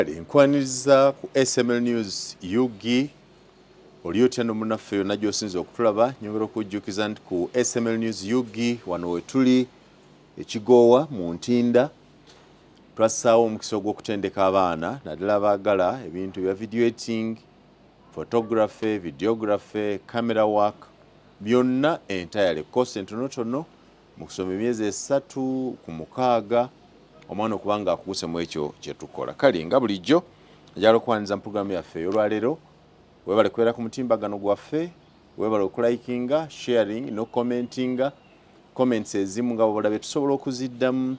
Nkwaniriza ku SML News UG. Oli otya nomunaffe yonna gy'osinza okutulaba? Nyongera okujjukiza nti ku SML News UG wano wetuli ekigoowa mu Ntinda, twassaawo omukisa ogw'okutendeka abaana naddala abaagala ebintu bya video editing, photography, videography, camera work, byonna entirely course entonotono mu kusoma emyezi 3 ku 6, omwana okuba nga akuguse mu ekyo kyetukola. Kale nga bulijjo njagala okwaniriza mu puroguramu yaffe ey'olwaleero. Webale kubeera ku mutimbagano gwaffe, webale okulikinga, sharing n'okucommentinga. Comments ezimu nga bwolabye tusobola okuziddamu,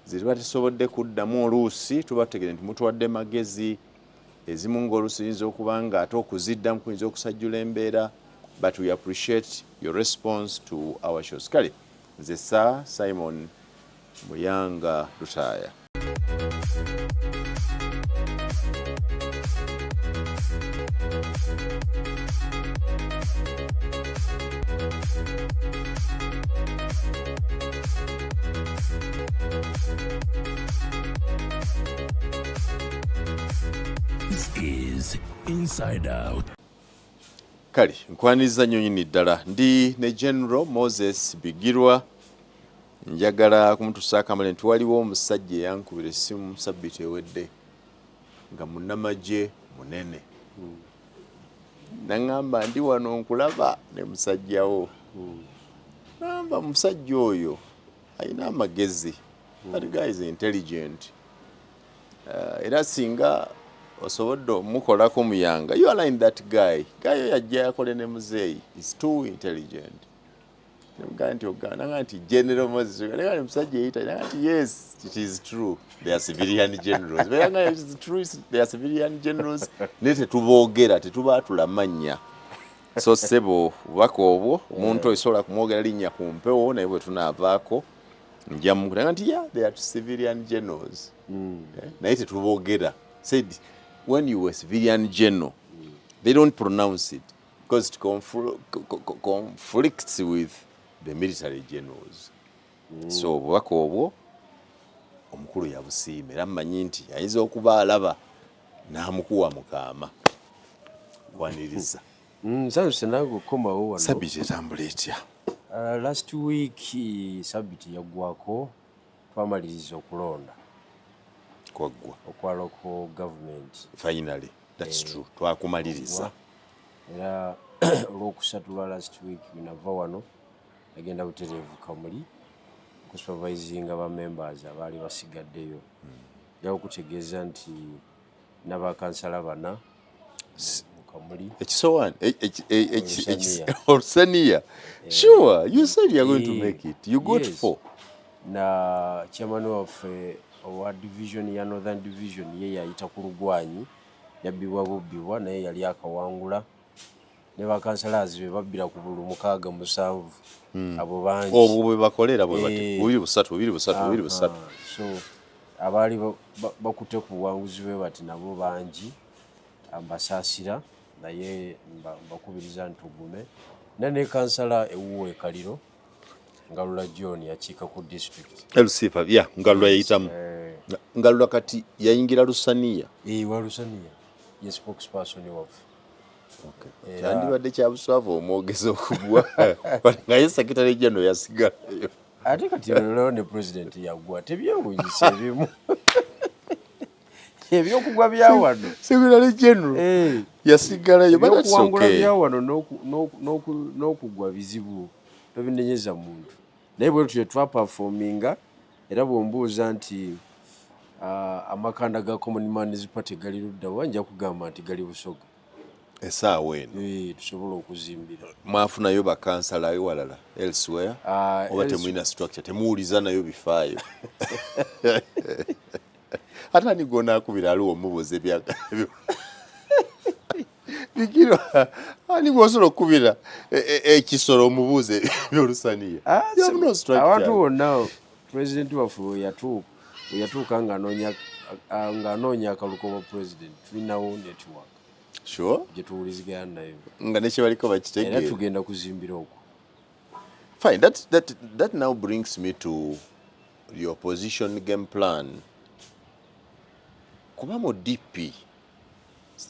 zetuba tusobodde kuddamu oluusi tuba tutegere nti mutuwadde magezi. Ezimu ng'oluusi yinza okuba nga ate okuziddamu kuyinza okusajjula embeera, but we appreciate your response to our shows. Kale nze Sir Simon Muyanga Lutaaya. This is Inside Out. Kale nkwaniriza nnyo nyini ddala. Ndi ne General Moses Bigirwa. Njagala kumutusaako amale nti waliwo omusajja eyankubira essimu sabbiiti ewedde nga munnamagye munene, naŋŋamba, "Ndi wano nkulaba ne musajjawo." Namba musajja oyo alina amagezi, that guy is intelligent. Era singa osobodde omukolako muyanga, you align that guy. Guy oyo ajja yakole ne muzeeyi, is too intelligent. Nemugamba nti ogamba nti General Moses nga musajja eyita nanga nti yes, it is true, they are civilian generals. Nga it is true they are civilian generals, naye tetuboogera, tetubaatula mannya. So ssebo, bubaka obwo omuntu oyo sobola kumwogera linnya ku mpewo, naye bwe tunaavaako nja mukulanga nti yeah, they are civilian generals. Eh, naye tetuboogera. Said when you were civilian general, they don't pronounce it because it conflicts with the military generals. So obubaka obwo omukulu yabusiima, era mmanyi nti ayinza okuba alaba n'amukuwa mukaama kwaniriza. Nsanyuse nange okukomawo wano. Sabiti etambula etya? Last week sabiti yaggwako twamaliriza okulonda Kwaggwa. okwa local government. Finally, that's true, twakumaliriza. Era olwokusatu lwa last week nava wano nagenda butereevu Kamuli kusupervisinga ba members abaali basigaddeyo. Njagala okutegeeza nti n'abakansala bana mu Kamuli. Ekisowaani Olusaniya. Olusaniya, sure, you said you are going to make it. You got four. Na chairman waffe owa division ya Northern Division ye yayita ku lugwanyi, yabbibwa bubbibwa, naye yali akawangula ne bakansalazi be babbira ku bulu mukaaga musanvu, abo bangi. Obwo bwe bakolera bwe bati bubiri busatu, bubiri busatu, bubiri busatu. So abaali bakutte ku buwanguzi bwe bati nabo bangi, mbasaasira, naye mbakubiriza nti tugume. Naye ne kansala ewuwo ekaliro, Ngalula John, yakiika ku district. Lucifer ya Ngalula yayitamu. Ngalula kati yayingira Lusaniya. Wa Lusaniya, ye spokesperson waffe. Kyandibadde kya buswavu omwogezi okugwa nga ye secretary general yasigalayo. Ate kati olwo ne president yagwa, tebyewunyisa ebimu ebyokugwa bya wano. Secretary general yasigalayo, but that's Ebyokuwangula okay. bya wano n'okugwa bizibu, tobinenyeza muntu, naye bwe tutyo twaperforminga. Era bw'ombuuza nti amakanda ga Common Man's Party gali ludda wa, nja kugamba nti gali Busoga. Essaawa eno? Tusobola okuzimbira. Mwafunayo bakansala ewalala, elsewhere? Oba temulina structure, temuwuliza nayo bifaayo? Ate ani gonaakubira aliwo omubuuza ebya Bigirwa? Ani gwosobola okukubira ekisolo omubuuze ebyolusaniya? You have no structure. Abantu bonna, pulezidenti waffe we yatuuka ng'anoonya akaluko bwa pulezidenti, tulinawo network gye tuwulizigana nayo. Nga nekyebaliko Era bakitegeera. tugenda kuzimbira okwo. Fine, that now brings me to the opposition game plan. Kuba mu DP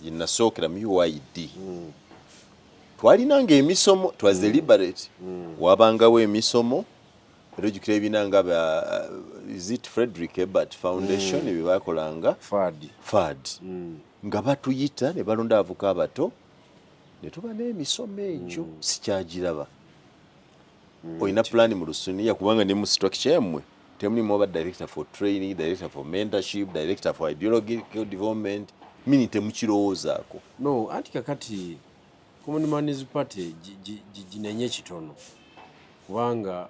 gyenasookera mu UYD twalinanga emisomo, twas deliberate, wabangawo emisomo. Era ojjukira ebiina nga ba is it Frederick Ebert Foundation, ebyo bakolanga FAD. FAD, nga batuyita ne balonda abavuka abato ne tuba n'emisomo egyo. Sikyagiraba. Olina plan mu lusuniya? Kubanga ne mu structure yammwe temulimu oba director for training, director for mentorship, director for ideological development, meaning temukirowoozaako. No, anti kakati Common Man's Party ginenye kitono, kubanga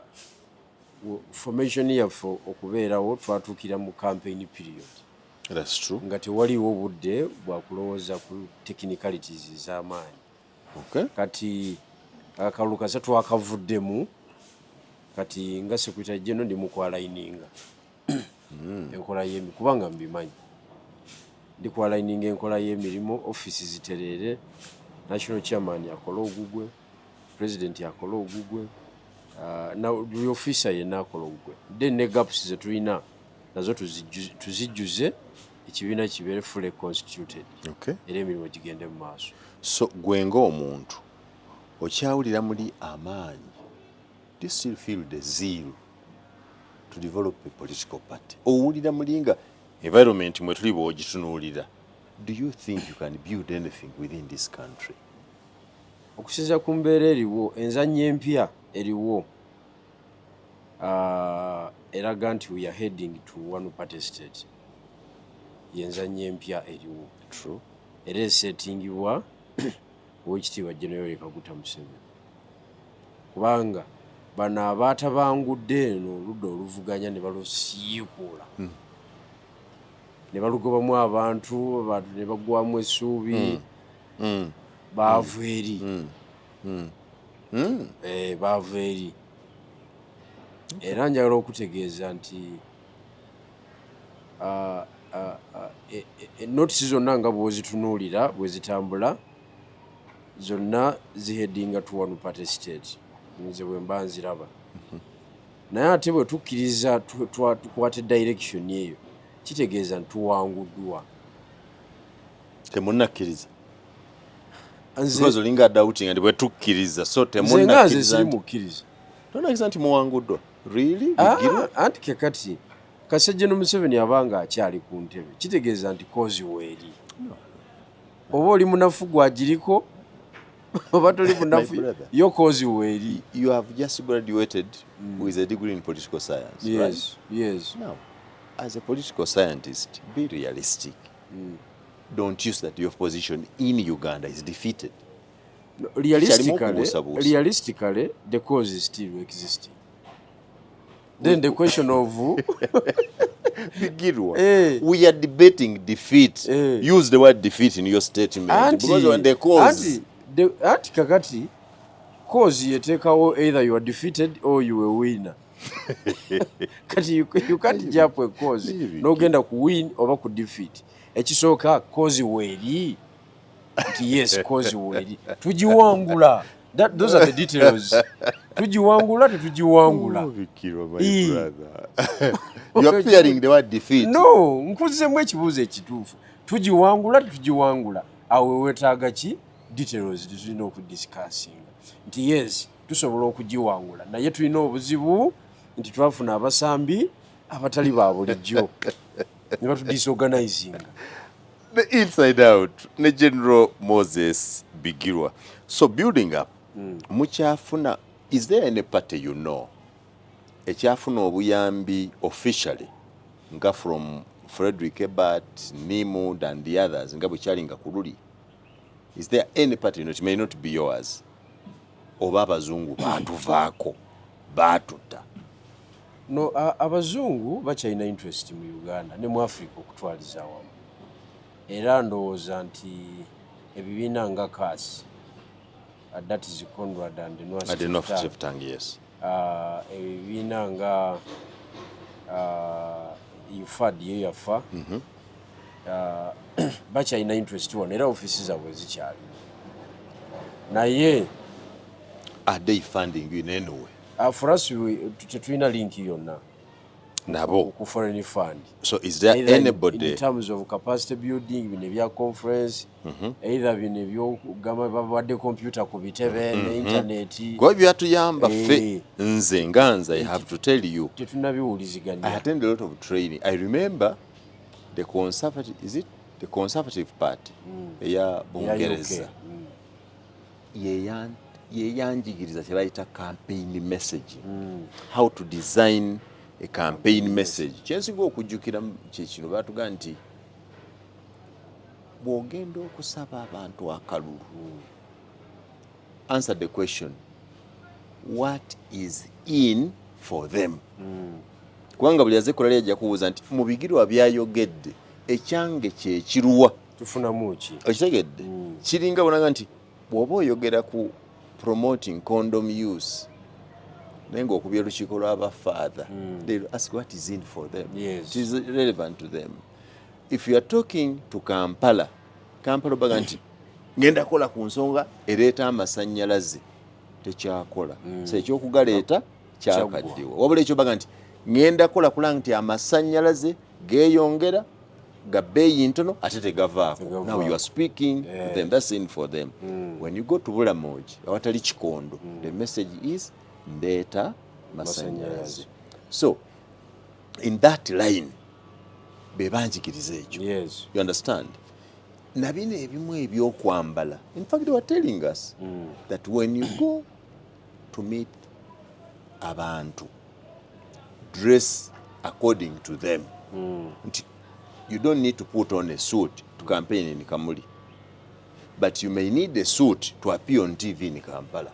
formation yaffe okubeerawo twatuukira mu campaign period. That's true. Nga tewaliwo budde bwakulowooza ku technicalities ez'amaanyi. Kati akalulu kasa twakavuddemu. Kati nga secretary general ndi mu kwaligninga enkola y'emi, kubanga mbimanyi, ndi kwaligninga enkola y'emirimu, office zitereere, national chairman akole ogugwe, president akole ogugwe, na buli officer yenna akola ogugwe, then ne gaps zetulina nazo tuzijjuze, ekibiina kibeere fully constituted era emirimu gigende mu maaso. So gwe ng'omuntu okyawulira muli amaanyi? Do you still feel the zeal to develop a political party? Owulira muli nga environment mwe tuli bw'ogitunuulira, do you think you can build anything within this country? Okusinziira ku mbeera eriwo, enzannya empya eriwo eraga nti we are heading to one party state. Yenzannya empya eriwo. True. Era esettingibwa Owekitiibwa General Yoweri Kaguta Museveni, kubanga bano abaatabangudde eno oludda oluvuganya ne balusiikuula ne balugobamu abantu, abantu ne bagwamu essuubi, baava eri. Baava eri. Era njagala okutegeeza nti notisi zonna nga bw'ozitunuulira bwe zitambula zonna ziheadinga to one party state, nze bwe mba nziraba. Naye ate bwe tukkiriza tukwate direction eyo, kitegeeza nti tuwanguddwa. Temunnakkiriza? Nze Because olinga doubting nti bwe tukkiriza, so nze nga nze temunnakkiriza siri nti mukkiriza. Tonakkiriza nti muwanguddwa, really? Ah, Bigirwa? anti kekati kasajja no Museveni abanga akyali ku ntebe, kitegeeza nti cause weeri. Oba oli munafu gwagiriko oba toli munafu, My brother. yo cause weeri. You have just graduated with a degree in political science, right? Yes. Now, as a political scientist, be realistic. Don't use that your position in Uganda is defeated. No, realistically, okubuusabuusa. realistically the cause is still existing. Then the question of Bigirwa, Eh. we are debating defeat. Eh. Use the word defeat in your statement. Anti, because when the cause anti, anti kakati cause yeteekawo either you are defeated or you a winner. Kati you can't jump a cause Maybe. n'ogenda ku win oba ku defeat. Ekisooka, cause weeri nti yes, cause weeri, tugiwangula. Those are the details. Tugiwangula, tetugiwangula? Oh, Bigirwa, my Eh. brother. You are fearing the word defeat. No, nkuzzemu ekibuuzo ekituufu. Tugiwangula, tetugiwangula? Awo weetaaga ki? Details tetulina okudiscussinga nti yes, tusobola okugiwangula, naye tulina obuzibu nti twafuna abasambi abatali ba bulijjo ne batudisorganizinga. The Inside Out ne General Moses Bigirwa. So building up, mukyafuna, is there any party you know ekyafuna obuyambi officially nga from Frederick Ebert, Nimud and the others nga bwe kyalinga ku luli? Is there any party you know, it may not be yours, oba abazungu baatuvaako baatutta? No, abazungu bakyalina interest mu Uganda ne mu Africa okutwaliza awamu. Era ndowooza nti ebibiina nga CAS, that is Conrad and Noah Adenof Stiftung, Cheptang, yes. Ebibiina nga UFAD ye yafa, bakyalina interest wano era ofiisi zaabwe zikyali, naye Are they funding you in any way? For us tetulina link yonna. Nabo. Ku foreign fund. So is there Either anybody in terms of capacity building, bino ebya conference, either bino ebyokugamba babadde computer ku bitebe ne internet. Kuba byatuyamba ffe. Nze nga nze, I have to tell you, I Tetunabiwuliziganya. attend a lot of training. I remember the Conservative, is it the Conservative Party eya Bungereza, UK. Yeyanjigiriza kye bayita campaign messaging, how to design a campaign message. Kyensinga okujjukira kyekino, batuga nti bw'ogenda okusaba abantu akalulu, answer the question, what is in for them? Kubanga buli aze kolali ajja kubuuza nti mu Bigirwa byayogedde, ekyange kyekiruwa? Tufunamu ki? Okitegedde? Kiringa bonaga nti bw'oba oyogera ku promoting condom use, naye ng'okubya olukiiko lw'abafather, they will ask what is in for them. It is relevant to them. If you are talking to Kampala, Kampala obaga nti ngenda kukola ku nsonga ereeta amasannyalaze, tekyakola. So ekyokugaleeta kyakaddiwa, wabula ekyo baga nti ngenda kukola kulanga nti amasannyalaze geeyongera ga bbeeyi ntono ate tegavaako. Tegavaako. Now you are speaking to them, that's in for them. When you go to Bulamogi awatali kikondo, the message is ndeeta masannyalaze. Masannyalaze. So in that line be banjigiriza ekyo. You understand? Na bino ebimu ebyokwambala, in fact they were telling us that when you go to meet abantu, dress according to them, nti you don't need to put on a suit to campaign in Kamuli, but you may need a suit to appear on TV in Kampala.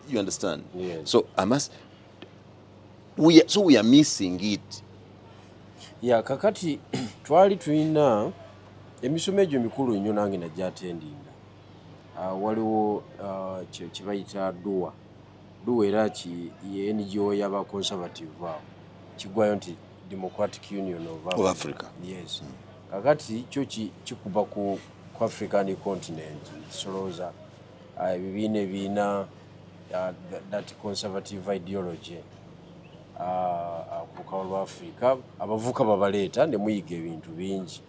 You understand? Yes. So I must, we are, so we are missing it. Ya, kakati twali tulina emisomo egyo mikulu nnyo, nange nagyatendinga. Waliwo kye bayita DUA. DUA era ye NGO y'aba Conservative awo, kigwayo nti Democratic Union of Of Africa. Yes. Kakati kyo kikuba ku African continent, kisolooza ebibiina ebiina that conservative ideology ku lukalu lwa Africa. Abavubuka babaleeta ne muyiga ebintu bingi.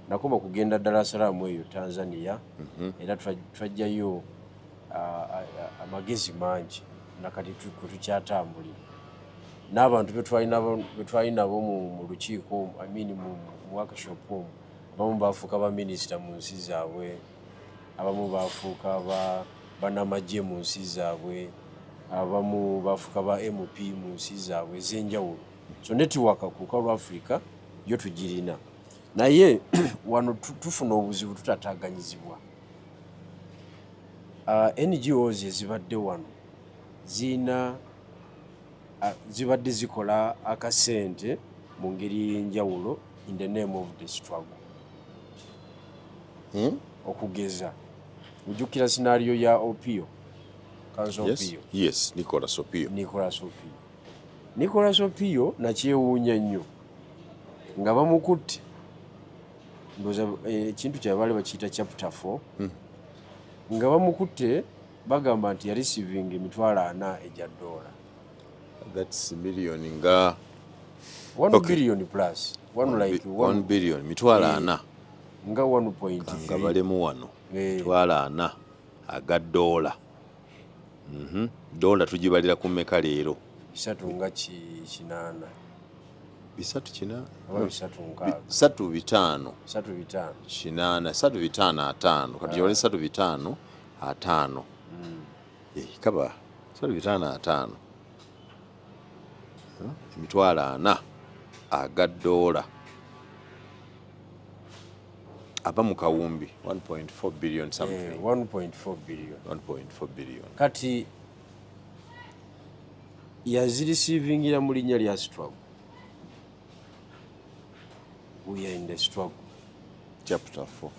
Nakoma kugenda Dar es Salaam eyo Tanzania, era twajjayo amagezi mangi nakati kwe tukyatambulira n'abantu betwali nabo mu lukiiko, I mean mu workshop omwo. Abamu bafuuka baminisita mu nsi zaabwe, abamu bafuuka bannamagye mu nsi zaabwe, abamu bafuuka ba MP mu nsi zaabwe ez'enjawulo. So network ku lukalu lwa Africa yo tugirina, naye wano tufuna obuzibu, tutataganyizibwa. NGOs ezibadde wano ziyina zibadde zikola akasente mu ngeri y'enjawulo in the name of the struggle. Okugeza, ojjukira scenario ya Opio, Counsel? Yes. Opio. Yes, Nicholas Opio. Nicholas Opio, Nicholas Opio nakyewuunya nnyo nga bamukutte. Ndowooza ekintu kyabwe baali bakiyita chapter 4, nga bamukutte bagamba nti yareceiving 400,000 egya dola. That's million nga 1 billion plus one, like 1 one, billion, 400,000. Nga 1.3. Nga balemu wano. 400,000 aga dola. Dola tugibalira ku mmeka leero? Bisatu nga kinaana. Bisatu kina Oba bisatu nkaaga. Satu bitaano. Bisatu bitaano. Kinaana, satu bitaano ataano. Kati gibale 3 5 5. Eh, kaba 3 5 5. Huh? 400,000 aga dola aba mu kawumbi 1.4 billion something. 1.4 billion. 1.4 billion. Kati yazireceivingira mu linnya lya struggle. We are in the struggle. Chapter 4.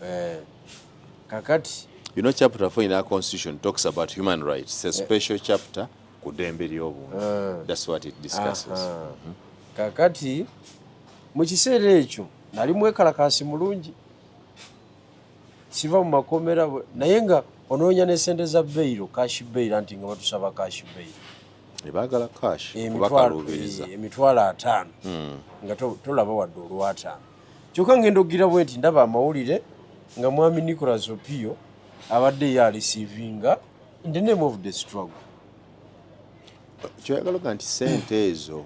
Kakati You know, chapter 4 in our constitution talks about human rights. It's a special chapter ku ddembe ly'obuntu. That's what it discusses. Aha. Kakati mu kiseera ekyo nali mwekalakaasi mulungi, siva mu makomera, naye nga onoonya ne sente za bail, cash bail, anti nga batusaba cash bail. Baagala cash kubakaluubiriza. 50,000 nga tolaba wadde olwataano. Kyokka ngenda okugira bwe nti ndaba amawulire nga mwami Nicholas Opio abadde ye areceivinga in the name of the struggle. Kyoyagala oga nti sente ezo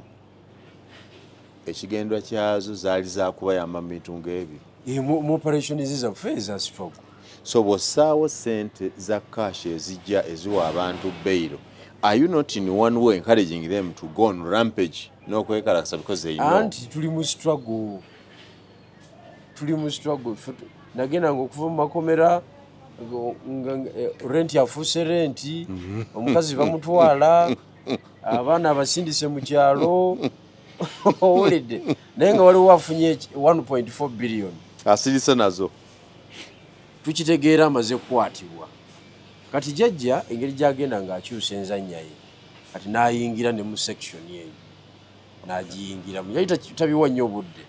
ekigendwa kyazo zaali zakubayamba mu bintu ng'ebyo? Mu operation zaffe eza struggle. So bw'ossaawo sente za cash ezijja eziwa abantu bail, are you not in one way encouraging them to go on rampage n'okwekalakasa because they know? Anti tuli mu struggle, tuli mu struggle. Nagendanga okuva mu makomera renti afuuse renti, omukazi bamutwala, abaana abasindise mu kyalo, owulidde? Naye nga waliwo afunye 1.4 billion. Asirise nazo. Tukitegeera amaze kukwatibwa. Kati jajja engeri gyagenda ng'akyusa enzannya ye, kati n'ayingira ne mu section eyo n'agiyingiramu. Yali tabiwa nnyo obudde.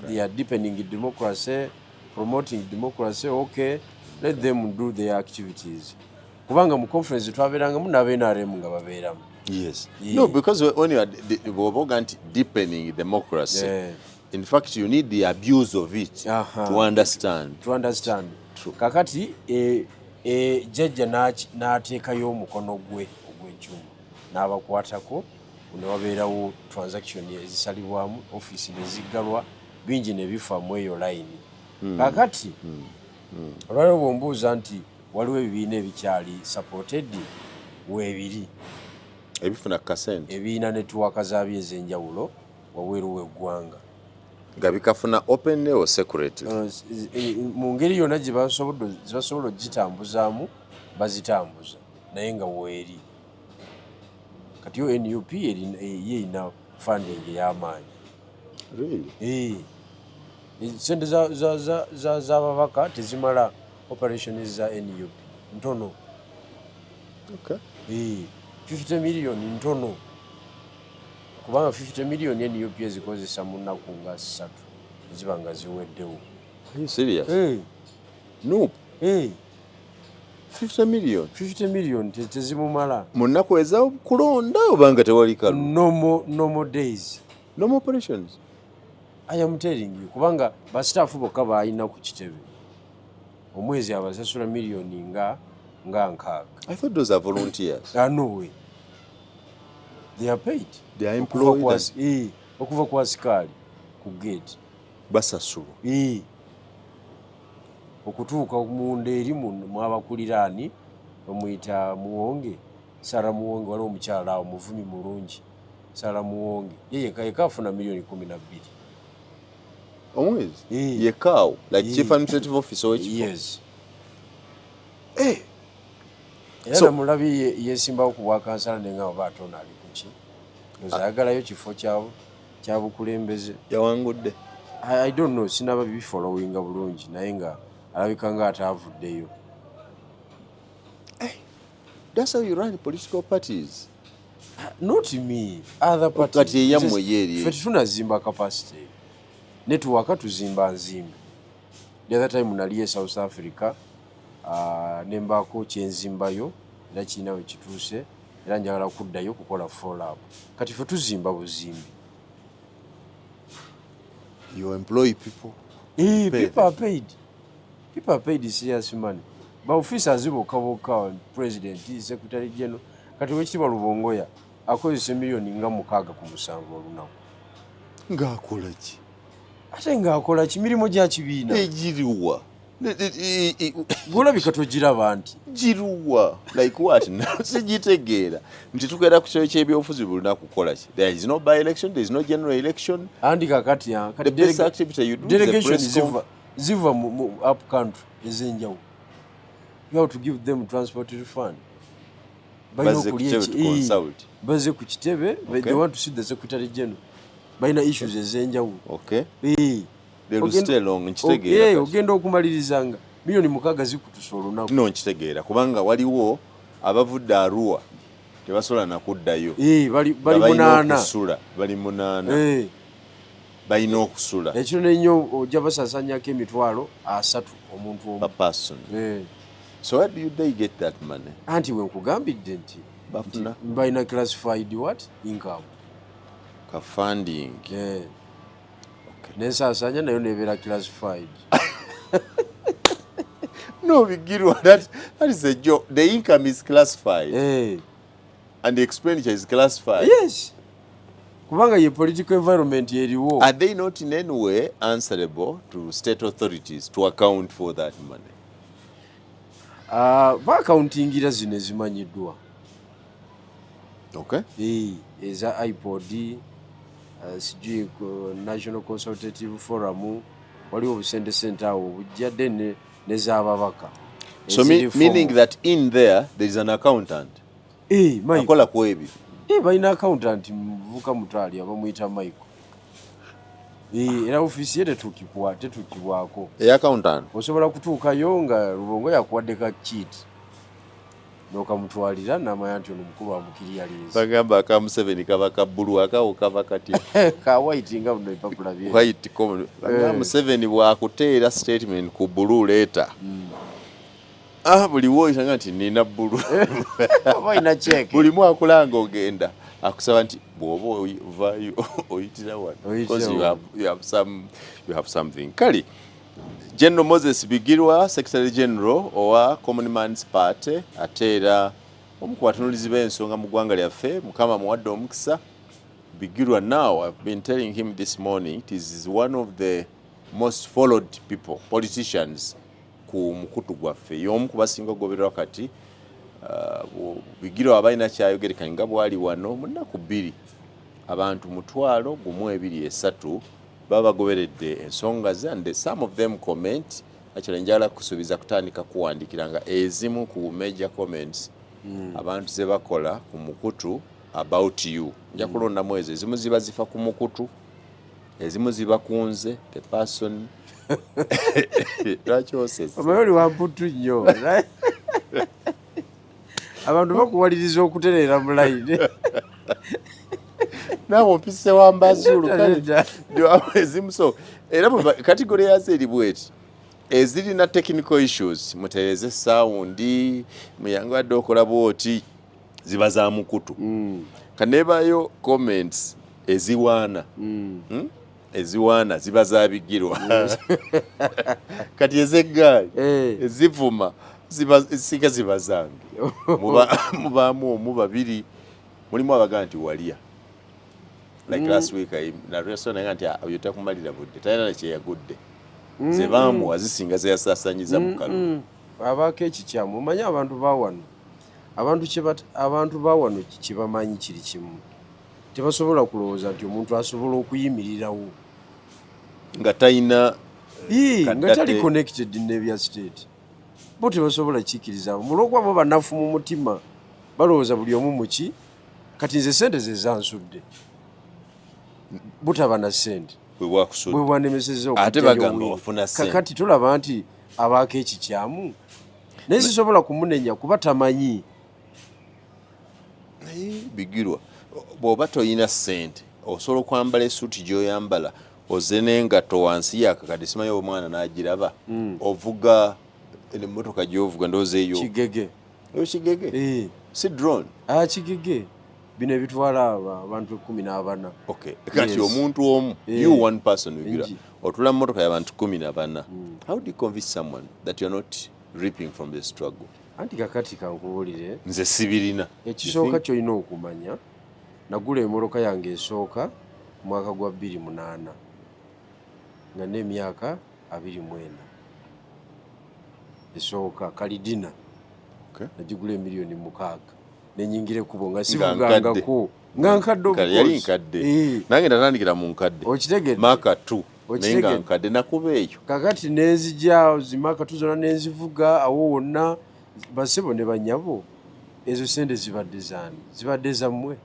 They are deepening democracy, promoting democracy, okay, let them do their activities, kubanga mu conference twabeerangamu n'aba NRM nga babeeramu. No, because when you are bw'oba oga nti deepening democracy, in fact you need the abuse of it to understand. To understand. True. Kakati jjajja n'ateekayo omukono gwe ogw'ekyuma n'abakwatako, ne wabeerawo transaction ezisalibwamu, ofiisi ne ziggalwa, bingi ne bifa mu eyo layini. Kakati olwaliwo bwombuuza nti waliwo ebibiina ebikyali supported, weebiri. Ebifuna kasente. Ebiina network zaabyo ez'enjawulo wabweru w'eggwanga. Nga bikafuna openly or secretly? Mu ngeri yonna gye basobodde, zebasobola ogitambuzaamu bazitambuza, naye nga weeri. Kati yo NUP ye erina funding ey'amaanyi. Really? Sente z'ababaka tezimala operation za NUP, ntono. 50 million ntono, kubanga 50 million NUP ezikozesa mu nnaku nga 3 ziba nga ziweddewo. Are you serious? Eh. No. Eh. 50 million? 50 million tezimumala. Mu nnaku ez'okulonda obanga tewali kalulu? Normal days. Normal operations. I am telling you, kubanga basitaafu bokka baalina ku kitebe omwezi abasasula miliyoni nga 60. I thought those are volunteers. Ah, no way, they are paid. They are Okuva employed. Okuva ku asikaali ku gate. Basasulwa. Okutuuka munda eri mwabakuliraani bamuyita Muwonge, Sara Muwonge. Waliwo omukyala awo muvumi mulungi, Sara Muwonge, ye yeka yeka afuna miliyoni 12. Omwezi? Eh. Yekaawo like Eh. chief administrative officer w'ekifo? Yes. Era namulabye yesimbawo ku bwakansala, naye nga oba ate ono ali kuki, oza ayagalayo kifo kya bukulembeze. Yawangudde? I don't know, sinaba bifollowinga bulungi, naye nga alabika nga ataavuddeyo. That's how you run political parties? Not me, other parties. Kati eyammwe ye eri? Ffe tetunazimba capacity eyo. Network tuzimba nzimbe. The other time nali e South Africa, nembaako kyenzimbayo era kirina we kituuse, era njagala kuddayo kukola follow up. Kati ffe tuzimba buzimbi. You employ people? Eh, Pay people are paid. People are paid serious money. Ba officers bokka bokka, president, secretary general. Kati wekitiibwa Lubongoya akozesa miliyoni nga 6 ku 7 olunaku. Ng'akola ki? Ate ng'akola ki? Mirimu gya kibiina. Egiriwa? Gwolabika togiraba nti. Giruwa? Like what? Sigitegeera nti tugenda ku kitebe ky'ebyobufuzi buli lunaku kukola ki? There is no by election, there is no general election. Andi kakati kati The best activity you do is a delegation press ziva mu up country ez'enjawulo. You have to give them transport refund. Balina Bazze ku okulya kitebe to consult. Bazze ku kitebe, they want to see the secretary general. Balina issues ez'enjawulo. They will stay long, nkitegeera kati. Ogenda okumaliriza nga miliyoni 6 zikutusa olunaku. No, nkitegeera, kubanga waliwo abavudde Arua tebasobola nakuddayo. Bali Nga bali balina 8. okusula, bali 8. Balina okusula. Ekiro nennyo ojja basaasanyako 30,000 omuntu omu. Per person. So where do they get that money? Anti bwe nkugambidde nti Bafuna Balina classified what, income. Ka funding. Yeah. Nensaasaanya nayo nebeera classified. No, Bigirwa, that is a joke. The income is classified and the expenditure is classified. Yes, kubanga ye political environment eriwo. Are they not in any way answerable to state authorities to account for that money? Ah, baaccountingira zino ezimanyiddwa. Eza IPOD, sijui National Consultative Forum, waliwo obusente awo obujja, then nez'ababaka. So meaning that in there there is an accountant Eh, Michael. akola ku ebyo. Eh, balina accountant muvubuka mutaali abamuyita Michael. Eh, era ofiisi ye tetuukibwako. Eya accountant. Osobola kutuukayo nga Lubongo yakuwadde ka chit n'okamutwalira n'amanya nti ono mukulu amukiriyaliza. Bagamba aka Museveni kaba ka bbulu, akawo kaba katya? Ka white nga buno ebipapula bye. White common. Bagamba Museveni bw'akuteera statement ku blue letter. Ah, buli woyitanga nti nina blue. Oba olina cheque. Buli akulanga ogenda akusaba nti bw'oba ovaayo oyitira wano Oyitira because wano. you have something. Kale General Moses Bigirwa, Secretary General owa Common Man's Party, ate era omu ku batunuulizi b'ensonga mu ggwanga lyaffe, Mukama muwadde omukisa. Bigirwa, now I've been telling him this morning, it is one of the most followed people, politicians, ku mukutu gwaffe, y'omu ku basinga okugobererwa kati. Bigirwa aba alina kyayogerekanye nga bwali wano mu nnaku 2, abantu 1,230 baba bagoberedde ensonga ze, and some of them comment. Actually, njagala kusuubiza kutandika kuwandikira nga ezimu ku major comments abantu ze bakola ku mukutu about you. Nja kulondamu ezo, ezimu ziba zifa ku mukutu, ezimu ziba ku nze the person. Lwaki osese? Omanyi oli wamputu nnyo, abantu bakuwaliriza okutereera mu layini. Naawe ompise wambazulu. Nedda. Ezimu, so era category yazo eri bweti: ezirina technical issues, mutereze sound, muyangu adde okola bwoti, ziba za mukutu. Kanebayo comments eziwaana. Eziwaana ziba zabigirwa. Kati ez'eggaali ezivuma ziba singa ziba zange. Mubaamu omu, babiri, mulimu abagaa nti walya. Like last week naga nti, "Ah, oyo takumalira budde, talina nakyeyagudde." Ze baamuwa zisinga zeyasaasanyiza mu kalulu. Abaako ekikyamu, omanyi abantu bawano, abantu bawano kyebamanyi kiri kimu: tebasobola kulowooza nti omuntu asobola okuyimirirawo nga talina Ii, nga kaddate. tali connected n'ebya state. Bo tebasobola kikkiriza mulwokuba bo banafu mu mutima, balowooza buli omu muki. Kati nze sente ze zansudde, butaba na sente bwe bwakusudde. Bwe bwanemesezza Ate okuggyayo bagamba win. wafuna ssente. Kakati tolaba nti abaako ekikyamu, naye sisobola kumunenya kuba tamanyi. Naye Bigirwa, bw'oba toyina ssente, osobola okwambala esuuti gy'oyambala, oze n'engatto wansi yakakadde, simanyi oba omwana n'agiraba, ovuga emmotoka gy'ovuga, ndowooza eyo Kigege. Eyo kigege? Eh. Si drone? Ah, kigege bino ebitwala abantu 14. Okay, kati omuntu omu, you one person, Bigirwa, Nji. otula mu motoka y'abantu 14. How do you convince someone that you're not reaping from the struggle? Anti kakati kankubuulire. Nze sibirina. Ekisooka kyolina okumanya, nagula emmotoka yange esooka mwaka gwa 2008 nga n'emyaka 24. Esooka Caldina. Nagigula emiliyoni 6, nenyingira ekkubo nga sivugangako, nga nkadde, of Yali course. nkadde. Eh. Nange natandikira mu nkadde. Okitegedde? Mark 2, naye nga Okitegedde? nkadde nakuba eyo. Kakati nenzija zi Mark 2 zonna nenzivuga awo wonna. Basebo ne banyabo, ezo sente zibadde zaani? Zibadde zammwe.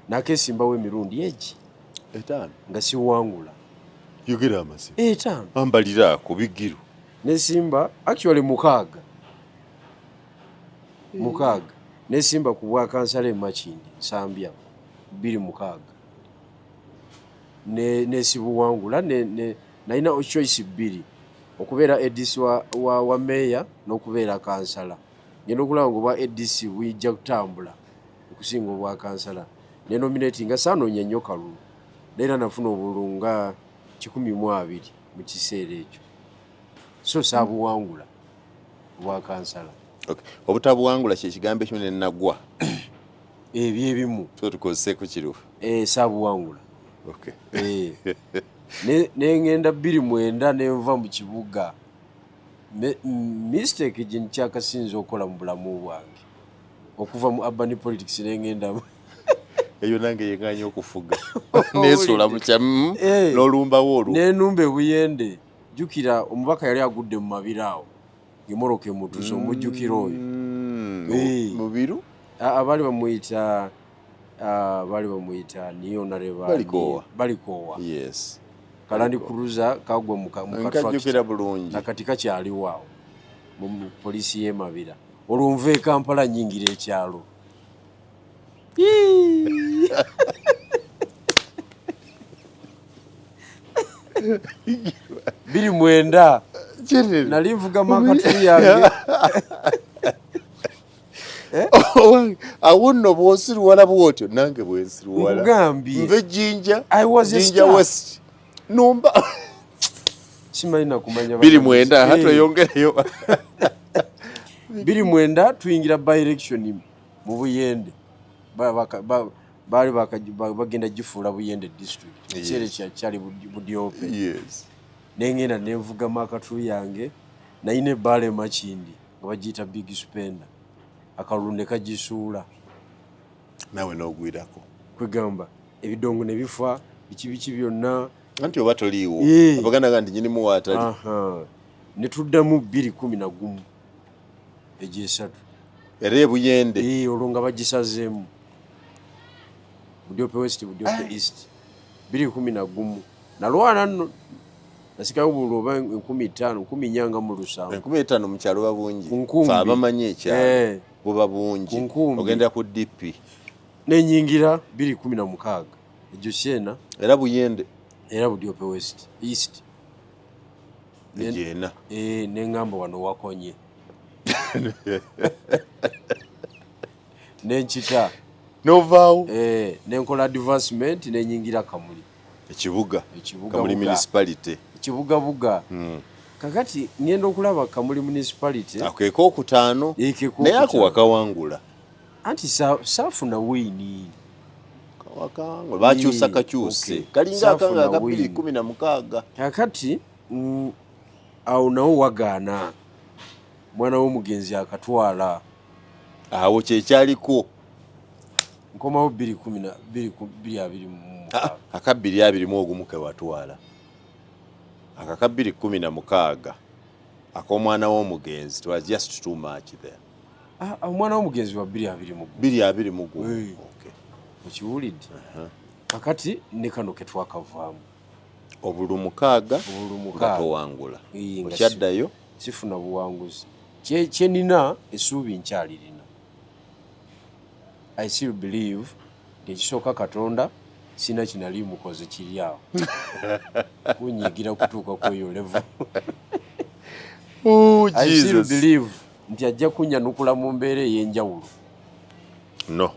Nakesimbawo emirundi egi 5. nga siwangula. Yogera amazima. 5. Ambaliraako, Bigirwa. Nesimba actually 6, 6. Nesimba ku bwakansala e Makindye Nsambya 2006, nesibuwangula. Nalina choice bbiri: okubeera ADC wa meeya n'okubeera kansala. Ngenda okulaba nga obwa ADC buyijja kutambula okusinga obwa kansala. Ne nominate nga saanoonya nnyo kalulu, naye era nafuna obululu nga 120 mu kiseera ekyo, so saabuwangula obwa kansala. Okay. Obutabuwangula kyekigambo ekimu nenagwa. Ebyo ebimu so tukozeseeko kirufu. Saabuwangula. Okay. Nengenda 2009 nenva mu kibuga. Mistake gye nkyakasinza okukola mu bulamu bwange, okuva mu urban politics nengenda eyo nange yenganya okufuga nesuula mukya n'olumbawo olwo nenumba ebuyende. Jjukira omubaka yali agudde mu mabira awo ng'emmotoka emutuuse, omujjukira oyo? Mubiru. Baali bamuyita, baali bamuyita niyonareba. Balikoowa. Balikoowa. Yes. Ka Land Cruiser kagwa mu Nkajjukira bulungi. Nakati kakyaliwo awo mu poliisi y'e Mabira. Olwo nva e Kampala nyingira ekyalo. 2009 nali nvuga Mark II yange. Awo nno bw'osiruwala bw'otyo nange bwensiruwala. Nkugambye. Nve Jinja. I was a Jinja star. West numba. Simanyi nakumanya. 2009 tweyongereyo. 2009 tuyingira by election mu Buyende. Baali bagenda gifuula Buyende district. Ekiseera ekyo kyali Budiope. Nengenda nenvuga Mark II yange, nayina ebbaala e Makindi nga bagiyita Big Spender, akalulu ne kagisuula. Naawe n'ogwirako. Kwegamba ebidongo ne bifa, biki biki byonna. Anti oba toliiwo, abaganda ga nti nyinimu waatali. Ne tuddamu 2011 egyesatu. Era ebuyende. Olwo nga bagisazeemu Budiope West, Budiope East. 2011 nalwana nno, nasikayo obululu oba 5000, 4700. 5000 mu kyalo buba bungi. Ku nkumbi. Fe abamanyi ekyalo buba bungi. Ku nkumbi. Ogenda ku DP. Nenyingira 2016 egyo syena. Era Buyende. Era Budiope West East. Egyena. Neŋŋamba wano wakonye. Nenkita. Novaawo. Nenkola advancement nenyingira Kamuli. Ekibuga. Ekibuga. Kamuli Buga. municipality. Ekibugabuga. Kakati ngenda okulaba Kamuli municipality. Ako ekokutaano. Ekekokutaano. Naye ako wakawangula. Anti saafuna win. Wakawangula. Bakyusa kakyuse. Kalinga Saafuna akanga aka bbiri win. kumi na mukaaga. Kakati awo nawo wagaana. Mwana w'omugenzi akatwala. Awo kyekyaliko. Nkomawo bbiri kumi na bbiri ku bbiri abiri mu mukaaga. Aka bbiri abiri mu ogumu ke watwala. Aka ka 2016 ak'omwana w'omugenzi, it was just too much there. Omwana w'omugenzi wa 2021. 2021. Okiwulidde? Kakati ne kano ke twakavaamu. Obululu mukaaga Obululu nga mukaaga. towangula. Nga Okyaddayo? Sifuna buwanguzi. Kye nina essuubi nkyalirina. I still believe nti ekisooka Katonda sina kinali mukoze kiri awo. Kunyiigira kutuuka ku eyo level. Oh, I still Jesus. believe nti ajja kunyanukula mu mbeera ey'enjawulo. No.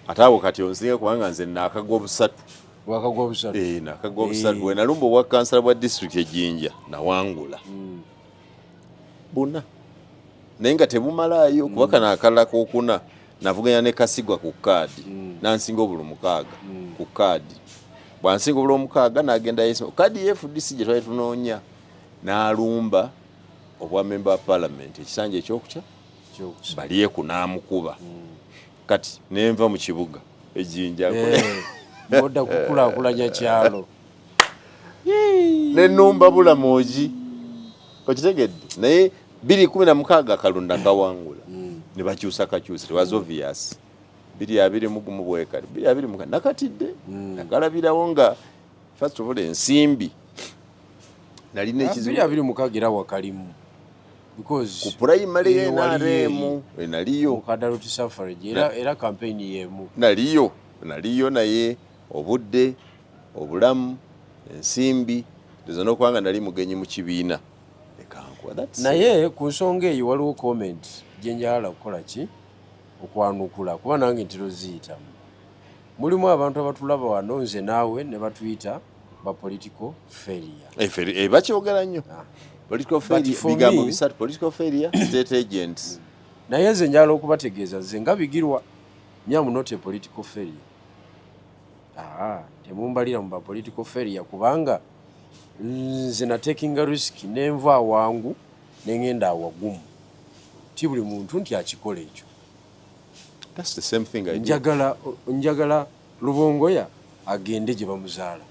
Ate awo kati onsinga kubanga nze naakagwa obusatu. Wakagwa busatu. Naakagwa obusatu. Bwe nalumba obwa kansala bwa disitulikiti e Jinja, nawangula. Buna. Naye nga tebumalaayo, kuba kano akalala kookuna navuganya ne Kasigwa ku kaadi. Nansinga obululu 6 ku kaadi. Bw'ansinga obululu 6 n'agenda yeesima. Kaadi ya FDC gye twali tunoonya n'alumba obwa member wa parliament ekisanja ekyokukya Ekyokusatu. Balyeku n'amukuba. Kati nenva mu kibuga e Jinja. Bodda kukulaakulanya kyalo. Nenumba Bulamogi. Okitegedde? Naye 2016 akalunda kawangula. Ne bakyusa kakyuse, it was obvious. 2021 bwekali, 2024 nakatidde. Nagalabirawo nga first of all ensimbi. Nalina ekizibu. 2026 era wakalimu. Because ku primary NRM, waliyo. Naliyo. Mu Adult Suffrage, era campaign y'emu. Naliyo, naliyo naye obudde, obulamu, ensimbi, nze n'okubanga nali mugenyi mu kibiina. Ekankuwa, that's Naye ku nsonga eyo waliwo comment Gye njagala kukola ki okwanukula, kuba nange ntera oziyitamu. Mulimu abantu abatulaba wano, nze naawe, ne batuyita ba political failure. Eh, bakyogera nnyo. Political failure, for bigambo me- bisatu: political failure, state agents. Naye nze njagala okubategeeza, nze nga Bigirwa, me am not a political failure. Aa, temumbalira mu ba political failure, kubanga nze natekinga risk nenva awangu nengenda awagumu. Ti buli muntu nti akikola ekyo. That's the same thing I did. Njagala Lubongoya agende gye bamuzaala.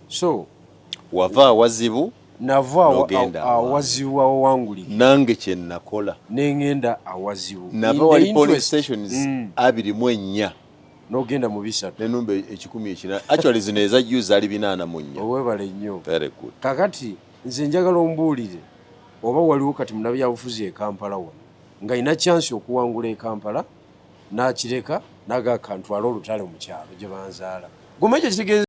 So Wava awazibu nava N'ogenda awangu. awazibu awawangulike. Nange kye nakola. Nengenda awazibu. Nava In the wali polling stations 24 N'ogenda mu 3. Nenumba 180. Actually, zino ezajju zaali 44. Owebale nnyo. Very good. Kakati nze njagala ombuulire oba waliwo kati munabyabufuzi e Kampala wano nga ina chance okuwangula e Kampala n'akireka n'agakantwala olutale mu kyalo gye banzaala. Guma, ekyo kitegeeza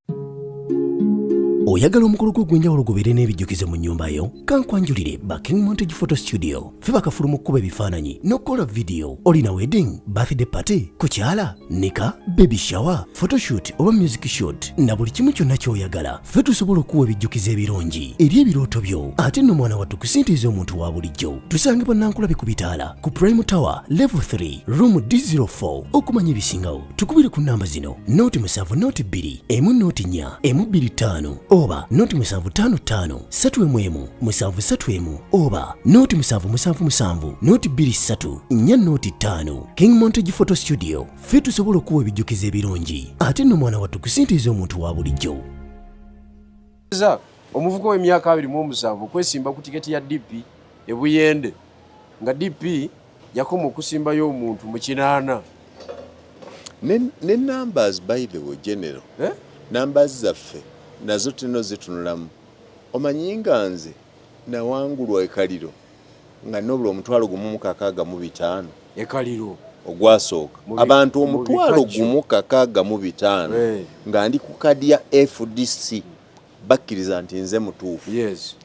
Oyagala omukolo gwo ogw'enjawulo gubeere n'ebijjukizo mu nnyumba yo? Kankwanjulire ba King Montage Photo Studio. Ffe bakafulu mu kkuba ebifaananyi n'okukola vidiyo. Olina wedding, birthday party, kukyala, nika, baby shower, photoshoot oba music shoot, na buli kimu kyonna ky'oyagala, ffe tusobola okuwa ebijjukizo ebirungi eri ebirooto byo. Ate nno mwana wattu, ku ssente ez'omuntu wa bulijjo. Tusangibwa Nankulabi ku bitaala ku Prime Tower, level 3, room D04. Okumanya ebisingawo, tukubire ku namba zino: 0 7 0 2 1 0 4 1 2 5 oba 0 7 5 5 3 1 1 7 3 1 oba 0 7 7 7 0 2 3 4 0 5. King Montage Photo Studio, ffe tusobola okuwa ebijjukizo ebirungi. Ate nno mwana wattu, ku ssente ez'omuntu wa bulijjo. Omuvubuka w'emyaka 27 okwesimba ku tiketi ya DP ebuyende, nga DP yakoma okusimbayo omuntu mu 80. Ne numbers, by the way, general, Eh? numbers zaffe nazo tulina zitunulamu. Omanyi nga nze nawangulwa ekaliro nga nobula 1,065. Ekaliro? Ogwasooka. Abantu Mu omutwalo bikajjo. 1,065. Nga ndi ku kadi ya FDC, bakkiriza nti nze mutuufu.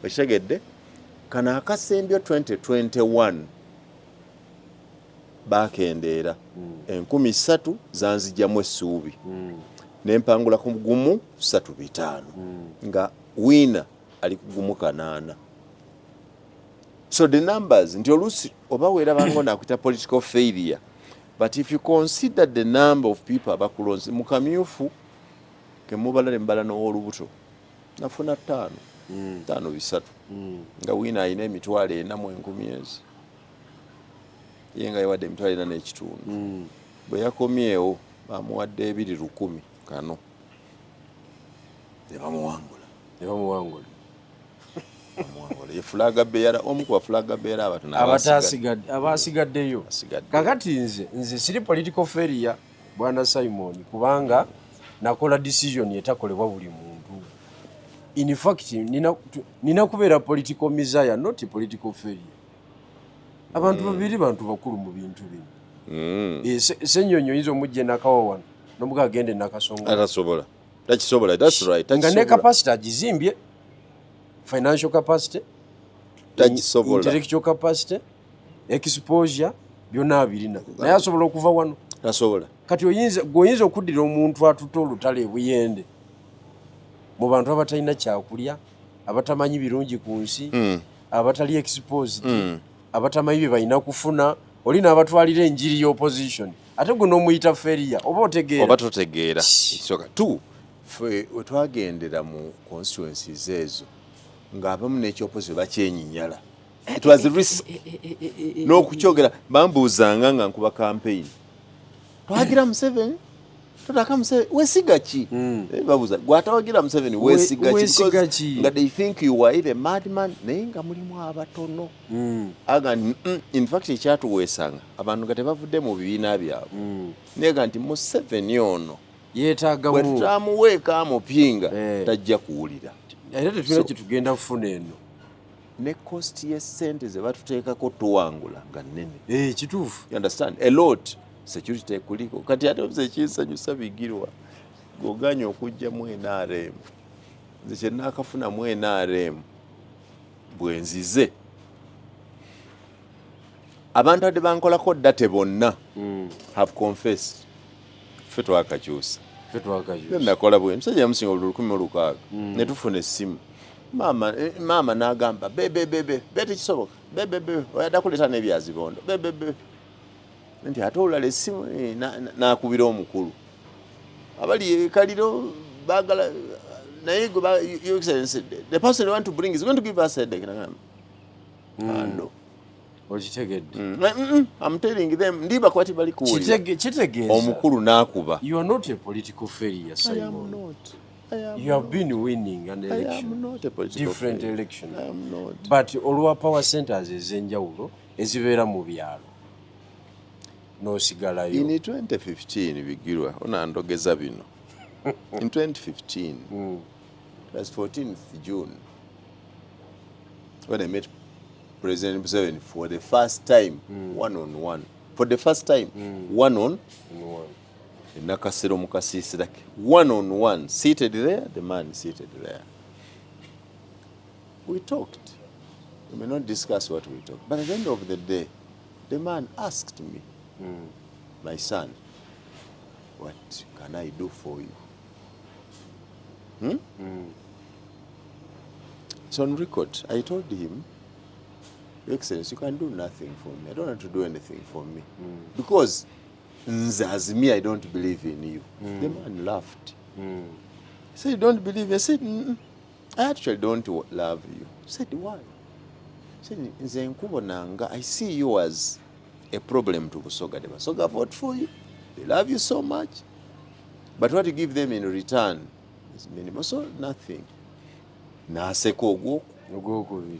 Okitegedde? Kano akasembyo 2021 bakendeera 3,000, zanzijjamu essuubi nempangula ku 1,305, nga winner ali ku 1,800. So the numbers, nti oluusi oba weerabanga nakwita political failure, but if you consider the number of people abakulonze mu kamyufu kemubala nembala n'owolubuto, nafuna ttaano ttaano bisatu, nga winner alina 400,000 ezi, ye nga yewadde 4.5 million. Bwe yakomyewo bamuwadde 2 lukumi kano ne bamuwangula. Ne bamuwangula. Bamuwangula. Ye flag bearer, omu ku ba flag bearer abatono Abasigaddeyo. Abasigaddeyo. Kakati nze siri political failure, bwana Simon, kubanga nakola decision etakolebwa buli muntu. In fact, nina kubeera political messiah, not political failure. Abantu babiri bantu bakulu mu bintu bino. Eh, Ssenyonyi oyinza omujja enakawa wano nomuga agende Nakasongo? Atasobola, takisobola, that's right. Nga ne Takisobola. capacity agizimbye, financial capacity, Takisobola. intellectual capacity, exposure, byonna abirina, naye asobola okuva wano? Tasobola. Kati oyinza gwe oyinza okuddira omuntu atutte olutalo ebuyende mu bantu abatalina kyakulya, abatamanyi birungi ku nsi, abatali exposed, abatamanyi bye balina kufuna, oli n'abatwalira enjiri y'opposition, ate gwe n'omuyita failure, oba otegeera? Oba totegeera. Ekisooka tu ffe we twagendera mu constituencies ezo, ng'abamu n'ekyopozi bakyenyinyala. It was risk n'okukyogera. Bambuuzanga nga nkuba campaign, twagira Museveni, totaka Museveni, wesiga ki? Eh, babuuza gwatawagira Museveni, weesiga ki? Weesiga Because ki? Nga they think you are either madman, naye nga mulimu abatono aga nti, in fact ekyatuweesanga abantu nga tebavudde mu bibiina byabwe, naye ga nti Museveni ono bwe Yeetaagamu tutamuweeka amupinga, Eh. tajja kuwulira. Era tetulina kyetugenda kufuna eno. Ne cost y'essente ze batuteekako tuwangula nga nnene. Eh, kituufu. You understand? A lot. Security ekuliko kati. Ate nze ekinsanyusa, Bigirwa, goganya okujja mu NRM, nze kyenaakafuna mu NRM Bwe nzize, abantu adde bankolako ddate bonna have confessed, ffe twakakyusa. Ffe twakakyusa. Nakola bwe musajja yamusinga obululu 16, ne tufuna essimu, maama, maama n'agamba, "Bebebebe be, tekisoboka, bebebe oyadda kuleeta n'ebyazibondo, bebebe." Nti ate olulala essimu n'akubira omukulu abali ekaliro baagala naye gwe "Your Excellency, the person you want to bring is going to give us a headache." Nagamba, "Ah, no." Okitegedde? I'm telling them ndiba kwati bali kuwulira. Kitegeeza Omukulu n'akuba. you are not a political failure, I am Simon. not. I am You have been winning an I am election, not a political different failure. election. I am not. But olwa power centers ez'enjawulo ezibeera mu byalo, n'osigalayo. In 2015, Bigirwa, onandogeza bino. In 2015, it was 14th June, when I met President Museveni for the first time, one on one. For the first time, one on One. Nakasero mu kasiisira ke. One on one, seated there, the man seated there. We talked. We may not discuss what we talked, but at the end of the day, the man asked me, "My son, what can I do for you?" Hmm? It's on record. I told him, "Your Excellency, you can do nothing for me. I don't want to do anything for me. Because nze, as me, I don't believe in you." The man laughed. He said, "You don't believe?" I said, I actually don't love you." He said, "Why?" He said, "Nze nkubonanga, I see you as a problem to Busoga. The Basoga vote for you. They love you so much. But what you give them in return is minimal. So nothing." N'aseka ogwo. Ogwokubiri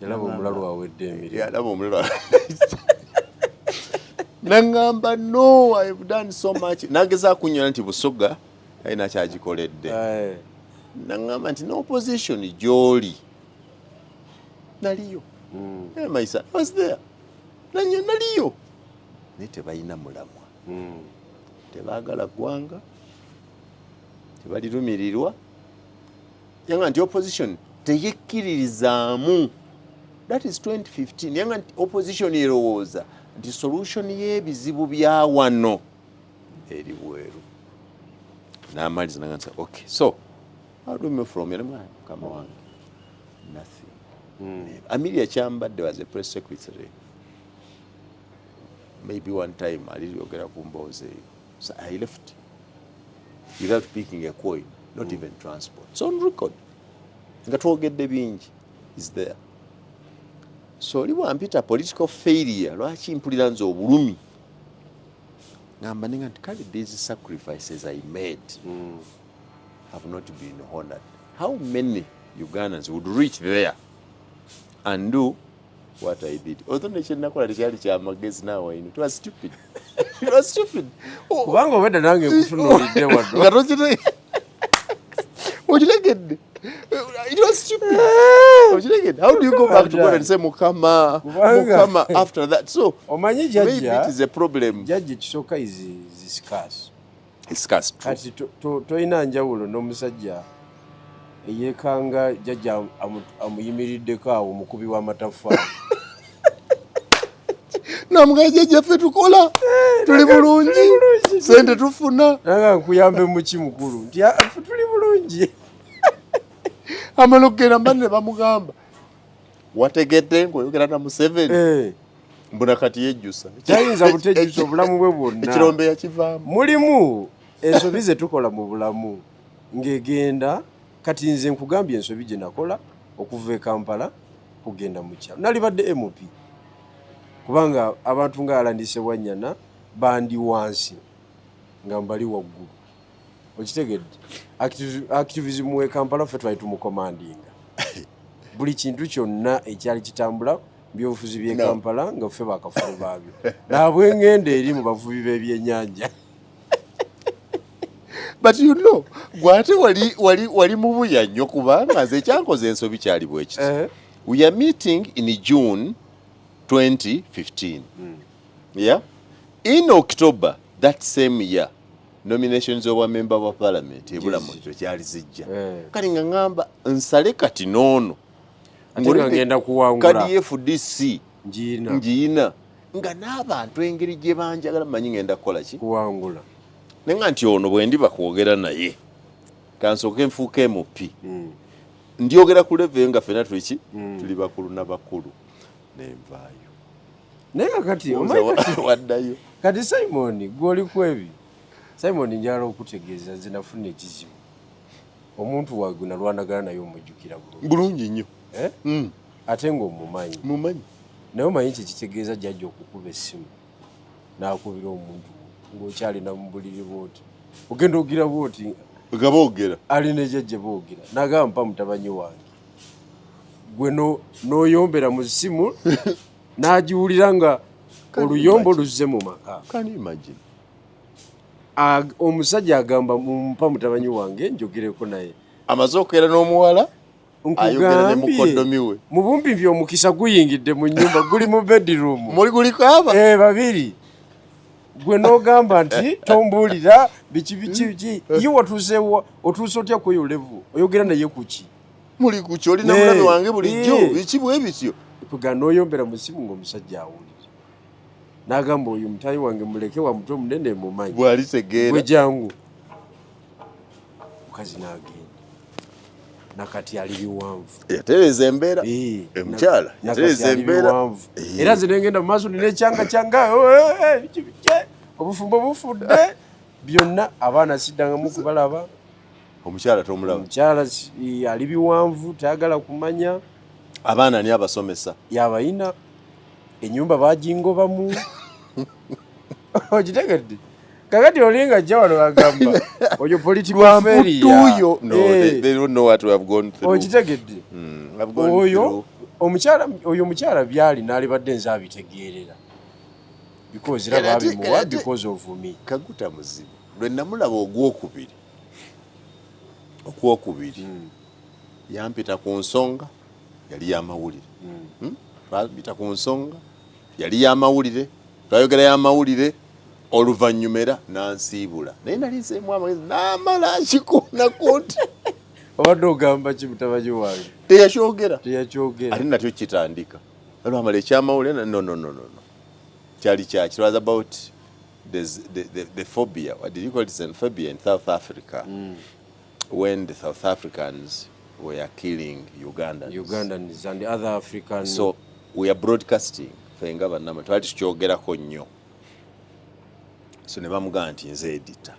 yalaba omulalu awedde emirimu. Yalaba omulala naŋŋamba, "No, I have done so much." Nagezaako kunyola nti Busoga alina kyagikoledde. Naŋŋamba nti n'opposition gy'oli naliyo. Eh, my son was there, nanye naliyo, naye tebalina mulamwa, tebaagala ggwanga, tebalirumirirwa. Yanga nti opposition teyekkiririzaamu. That is 2015. Yanga nti opposition erowooza nti solution y'ebizibu bya wano eri bweru. N'amaliza naga nti, "Okay, so how do we move from here?" Mukama wange, nothing. Amelia Kyambadde was a press secretary. Maybe one time aliyogera ku mboozi eyo. So I left without picking a coin, not even transport. So on record nga twogedde bingi is there. So oli bwampita political failure, lwaki mpulira nze obulumi? Ngamba ninga nti kale these sacrifices I made have not been honored. How many Ugandans would reach there and do what I did? Although nekyenakola tekyali kyamagezi naawe, it was stupid, it was stupid. Oh, Kubanga obwedda nange nkutunuulidde wano. Nga okitegedde, it was stupid, okitegedde? How do you go back to God and say, "Mukama, Mukama," after that? So Omanyi, maybe jjajja, it is a problem. Jjajja, ekisooka is scarce. It's scarce, true. Kati tolina njawulo n'omusajja eyeekanga jjajja amuyimiriddeko awo, omukubi w'amataffaali. Namugaa, "Jjajja, ffe tukola, tuli bulungi, sente tufuna." Nanga nkuyambe muki, mukulu? Nti, "Ah, ffe tuli bulungi." Amala okugenda, mbanne bamugamba, "Wategedde ngaoyogera na Museveni?" Mbuna kati yejjusa. Tayinza butejjusa obulamu bwe bwonna. Ekirombe yakivaamu. Mulimu ensobi ze tukola mu bulamu ng'egenda. Kati nze nkugambye ensobi gye nakola okuva e Kampala kugenda mu kyalo. Nalibadde MP, kubanga abantu nga Allan Ssewanyana bandi wansi nga mbali waggulu, okitegedde? Activism we Kampala ffe twali tumucommandinga buli kintu kyonna ekyali kitambula byobufuzi by'e No. Kampala, nga ffe bakafulu baabyo nabwengenda eri mu bavubi b'ebyennyanja. But you know, gwate wali mubuya nnyo, kubanga nze ekyankoze ensobi kyali bwe kiti. We are meeting in June 2015, yeah. In October that same year, nominations z'obwa member wa parliament ebula Yes. mu kyali zijja. Eh. Kale nga ŋŋamba nsale kati noono. Ate nga ngenda kuwangula. Kadi FDC Ngiina. Ngiina nga n'abantu engeri gye banjagala manyi ngenda kukola ki? Kuwangula. Naye nga nti ono bwe ndiba kwogera naye kansooke nfuuke MP. Ndyogera ku level nga ffenna tuli ki? Tuli bakulu na bakulu. Nenvaayo. Naye nga kati Oza omanyi kati waddayo. Kati Simon gw'oli ku ebyo. Simon njagala okutegeeza nze nafuna ekizibu. Omuntu wange gwe nalwanagana naye omujjukira bulungi. Bulungi nnyo. Eh? Ate ng'omumanyi. Mumanyi. Naye omanyi kye kitegeeza jjajja okukuba essimu n'akubira omuntu ng'okyalina mu buliri bw'oti. Ogenda ogira bw'oti. Nga boogera. Ali ne jjajja boogera. N'agamba mpa mutabani wange. Gwe n'oyombera mu ssimu n'agiwulira nga oluyombo luzze mu maka. Can you imagine? Omusajja agamba mpa mutabani wange njogereko naye. Amaze okwera n'omuwala? Ayogera ne Nkugambye, mukoddomi we. Mu bumpi omukisa guyingidde mu nnyumba, guli mu bedroom. Muli guliko aba? Babiri. Gwe n'ogamba nti tombuulira biki biki biki. Ye otuuse otya ku eyo level? Oyogera naye ku ki? Muli ku ki? Olina mulabe wange bulijjo, biki bwe bityo? Kuga n'oyombera mu ssimu ng'omusajja awulira. N'agamba oyo mutaayi wange muleke wa mutwe munene mumanyi. Bw'alitegeera. Gwe jangu. Mukazi n'agenda. Nakati ali biwanvu. Yatereeza embeera. Omukyala Nakati yatereeza ali embeera. biwanvu. Era nze ne ngenda mu maaso nina ekyanga kyanga, biki biki, obufumbo bufudde. Byonna abaana siddangamu kubalaba. Omukyala tomulaba. Omukyala ali biwanvu, tayagala kumanya. Abaana ani abasomesa? Yabayina. Ennyumba bagingobamu. Okitegedde? Kakati oli nga ajja wano agamba, oyo political failure. Lwamputuyo. No, they don't know what we have gone through. Okitegedde? I've gone Oyo through. omukyala, oyo omukyala byali n'alibadde nze abitegeerera. Because era babimuwa because of me. Kaguta muzibu. Lwe namulaba ogwokubiri. Ogwokubiri. Yampita ku nsonga yali y'amawulire. Twampita ku nsonga yali y'amawulire. Twayogera y'amawulire. Oluvannyuma era n'ansiibula. Naye nali nseemu amagezi n'amala akikoonako nti Obadde ogamba ki mutabani wange? Teyakyogera. Teyakyogera. Ate nakyo kitandika. Olwamala ekyamawulire, no, no, no, no, no. Kyali kyaki. It was about the phobia. What did you call it? Xenophobia in South Africa. When the South Africans were killing Ugandans. Ugandans and other African. So we are broadcasting. Ffe nga bannama twali tukyogerako nnyo. So ne bamugamba nti nze editor.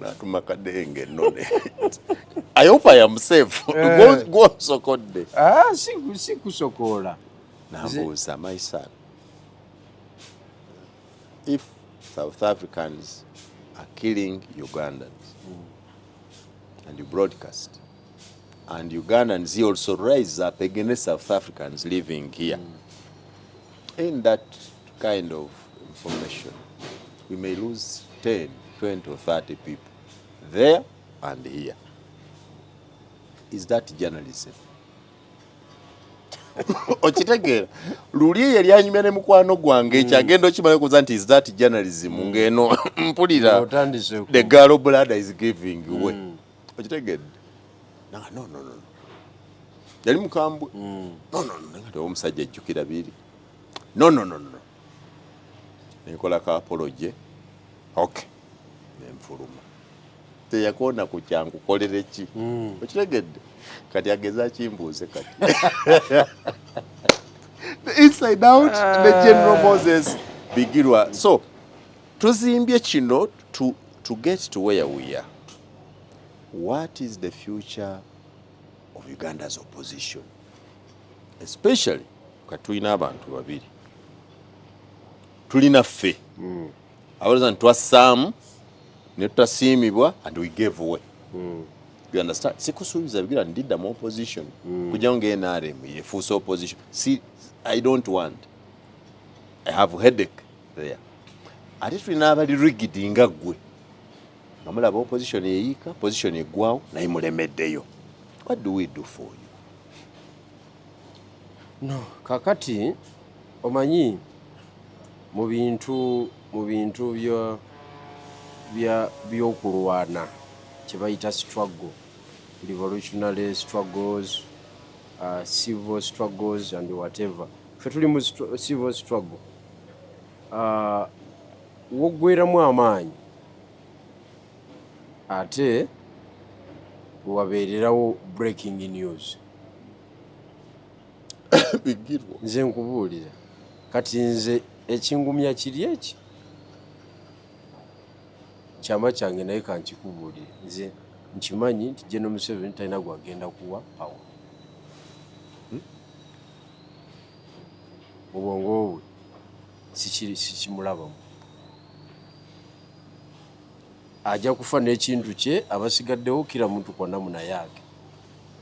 N'atuma kadenge nnone. I hope I am safe. Gw'onsokodde. Si kusokoola. Nambuuza, my son, if South Africans are killing Ugandans and you broadcast, and Ugandans here also rise up against South Africans living here, in that kind of information, we may lose 10, 20 or 30 people there and here. Is that journalism? Okitegeera luli yali anyumya ne mukwano gwange ekyagenda okimala kuza nti is that journalism ng'eno mpulira Otandise the gall bladder is giving way. Okitegedde? Nanga no, no, no, no. Yali mukambwe. No, no, no, nanga omusajja ajjukira biri. No, no, no, no. Nenkola ka apology. Okay. Nenfuluma. Teyakoona ku kyankukolere ki. Okitegedde? Kati ageza kimbuuze kati. The inside out, the General Moses Bigirwa. So, tuzimbye kino to get to where we are. What is the future of Uganda's opposition? Especially, kati tulina abantu babiri. Tulina ffe. Abalowooza nti twassaamu ne tutasiimibwa and we gave way. You understand? Sikusuubiza Bigirwa ndidda mu opposition. Kujjawo nga NRM yefuuse opposition. See, I don't want. I have a headache there. Ate tulina abali rigid nga ggwe. Nga mulaba opposition eyiika, opposition eggwawo, naye mulemeddeyo. What do we do for you? No, kakati omanyi mu bintu bya bya by'okulwana kye bayita struggle. Revolutionary struggles, civil struggles and whatever. Ffe tuli mu civil struggle. Woggweramu amaanyi ate wewabeererawo breaking news. Bigirwa. Nze nkubuulira, kati nze ekingumya kiri eki kyama kyange, naye kankikubuulire. Nze nkimanyi nti General Museveni talina gwagenda kuwa power. Mu bwongo bwe sikimulabamu. Ajja kufa n'ekintu kye, abasigaddewo kira muntu kwa namuna yake,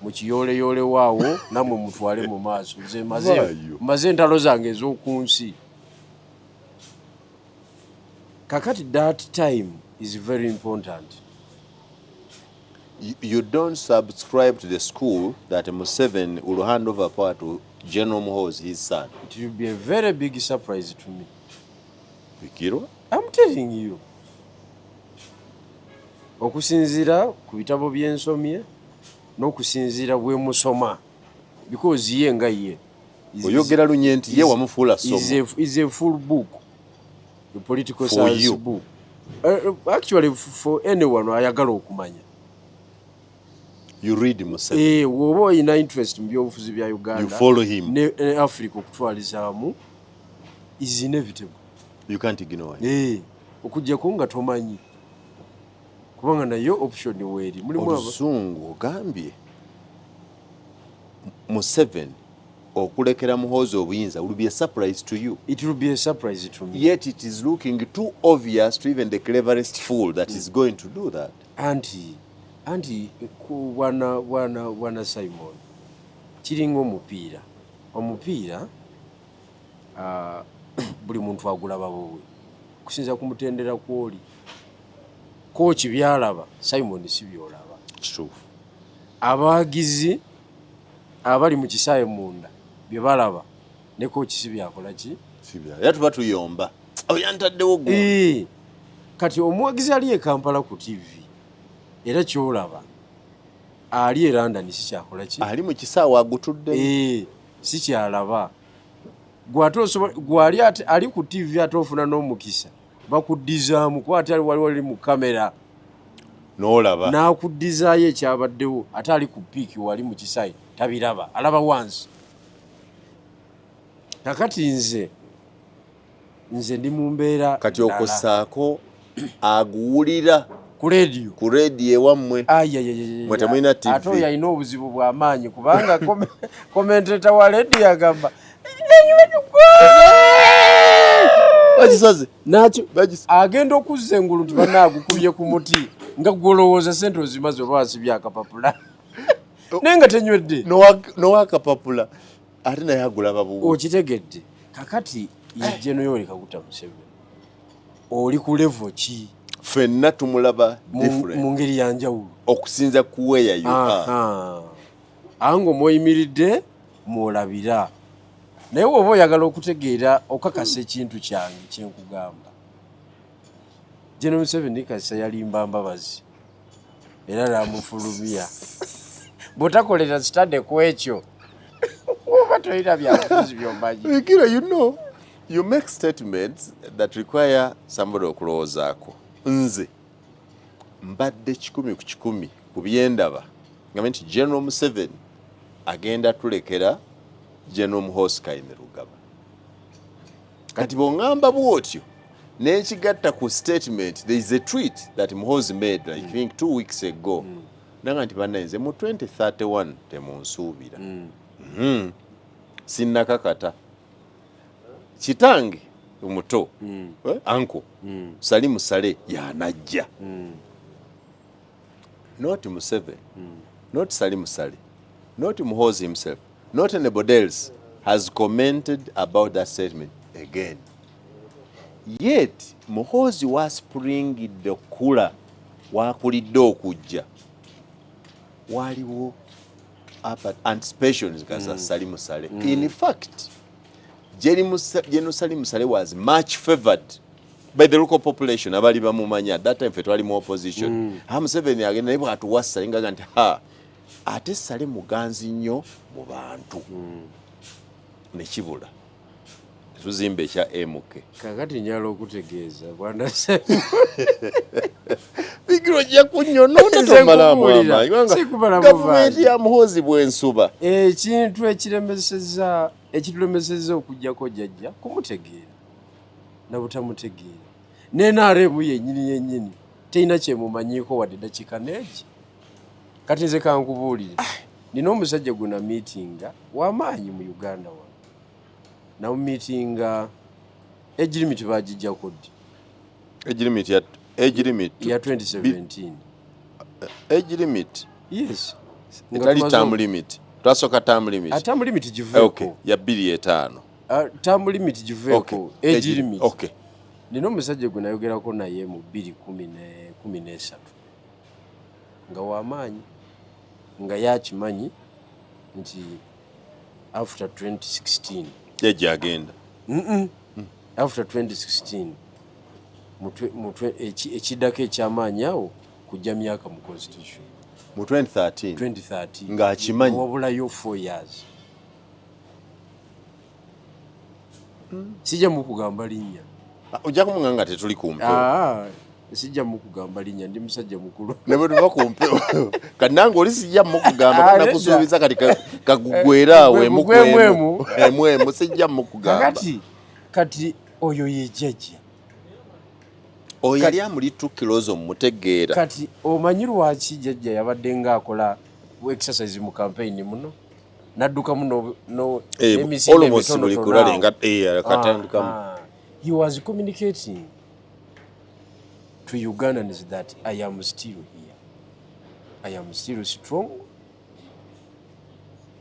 mukiyooleyoolewo nammwe mutwale mu maaso. Nze Vaayo. maze entalo zange ez'oku nsi. Kakati that time is very important. You don't subscribe to the school that Museveni will hand over power to General Muhoozi, his son. It will be a very big surprise to me. Bigirwa. I'm telling you, okusinziira ku bitabo byensomye n'okusinziira bwe musoma, because ye nga ye Oyogera lunye nti ye wamufuula ssomo. Is a full book, the political For science you. book. Actually for anyone ayagala okumanya. You read Museveni. Eh, woba olina interest mu byobufuzi bya Uganda, You follow him. ne Africa okutwalizaamu, is inevitable. You can't ignore him. Eh, okuggyako nga tomanyi, kubanga nayo option weeri mulimu Oluzungu ogambye Museveni okulekera Muhoozi obuyinza will be a surprise to you. It will be a surprise to me. Yet it is looking too obvious to even the cleverest fool that is going to do that. Anti ku bwana Simon, kiringa omupiira. Omupiira, buli muntu agulaba bubwe kusinza ku mutendera kwoli. Kooki byalaba, Simon, si byolaba. Kituufu. Abawagizi abali mu kisaawe munda bye balaba ne kooki si byakola ki. Era tuba tuyomba, oyantaddewo gwe. Eh, kati omuwagizi ali e Kampala ku TV era kyolaba, ali e London si kyakola ki. Ali mu kisaawe agutuddemu. Eh, si kyalaba. Gwate osobola, gwali ate ali ku TV ate ofuna n'omukisa bakuddizaamu, kuba ate waliwo ali mu kamera. N'olaba. N'akuddizaayo ekyabaddewo, ate ali ku piiki wali mu kisaawe tabiraba, alaba wansi. Kakati nze ndi mu mbeera Kati ndala. Okossaako aguwulira ku rediyo. Ku rediyo ewammwe. Mwe temulina TV. Ate oyo alina obuzibu bw'amaanyi, kubanga commentator wa rediyo agamba Bagisaze. nakyo Bagis- agenda okuzza engulu nti banaagukubye ku muti, nga gwolowooza sente ozimaze oba wasibye akapapula, naye nga tenywedde. N'owakapapula ate naye agulaba bubu. Okitegedde? Kakati ye General Yoweri Kaguta Museveni oli ku level ki? Ffenna tumulaba different. Mu ngeri ya njawulo. Okusinza ku where you are. Aha. Awo mw'oyimiridde mwolabira, naye woba oyagala okutegeera okakasa ekintu kyange kyenkugamba, General Museveni kasisa yalimba Mbabazi era namufulumya. Bw'otakolera sitade ku ekyo, oba tolina byabufuzi byomanyi. Bigirwa, you know, you make statements that require somebody okulowoozaako. Nze mbadde 100% ku byendaba ngambe nti General Museveni agenda tulekera General Muhoozi Kainerugaba. Kati bw'oŋŋamba bw'otyo n'ekigatta ku statement, there is a tweet that Muhoozi made, I think 2 weeks ago, nanga nti bannaye, nze mu 2031 temunsuubira. Sinnakakata kitange omuto, eh, uncle Salim Saleh yanajja, not Museveni, not Salim Saleh, not Muhoozi himself, not anybody else has commented about that statement again. Yet Muhoozi waspuringidde okukula, wakulidde okujja, waliwo anticipations gaza Salim Saleh. In fact, General Salim Saleh was much favored by the local population abali bamumanya. At that time fe twali mu opposition. Ha, Museveni agenda naye bwatuwassa ngaga nti ha Ate Saleh muganzi nnyo mu bantu. Nekibula tuzimba ekya MK. Kakati njala okutegeeza bwana. Bigiro ojja kunyonoona tomalaamu amaanyi kubanga gavumenti ya Muhoozi bwensuba. Ekintu ekiremeseza, ekitulemeseza okugjako jjajja kumutegeera nabutamutegeera. Ne NRM yennyini yennyini terina kyemumanyiiko wadde dakiika neegi. Kati nze kankubuulire, nina omusajja gwe namiitinga w'amaanyi mu Uganda wano, namumiitinga age limit bagijjako ddi? Age limit ya age limit ya 2017. Age limit? Yes. Etali term limit. Twasooka term limit. Ah, term limit giveeko. Okay, ya 2.5. Term limit giveeko, age limit. Nina omusajja gwe nayogerako naye mu 2013 nga w'amaanyi, nga yakimanyi nti after 2016 jajja agenda. After 2016 ekiddako ekyamaanyi awo kujja myaka mu constitution. Mu 2013? 2013. Ng'akimanyi. Wabulayo 4 years. Sijja mukugamba linnya. Ah, ojja kumuŋŋa nga tetuli ku mpewo. Ah, sijja mukugamba linnya, ndi musajja mukulu. Ne bwe tuva ku mpewo kati nange oli sijja mukugamba. Ah, nakusuubiza kati kagugwera awo emu ku Gwe emu emu emu, sijja mukugamba. Kati oyo ye jjajja. Oyo yali amuli 2 kilos omutegeera. Kati omanyi lwaki jjajja yabadde ng'akola exercise mu campaign muno, naddukamu n'emisinde almost buli emitonotono kulale awo? nga katandikamu. Ah, he was communicating to Ugandans that I am still here, I am still strong,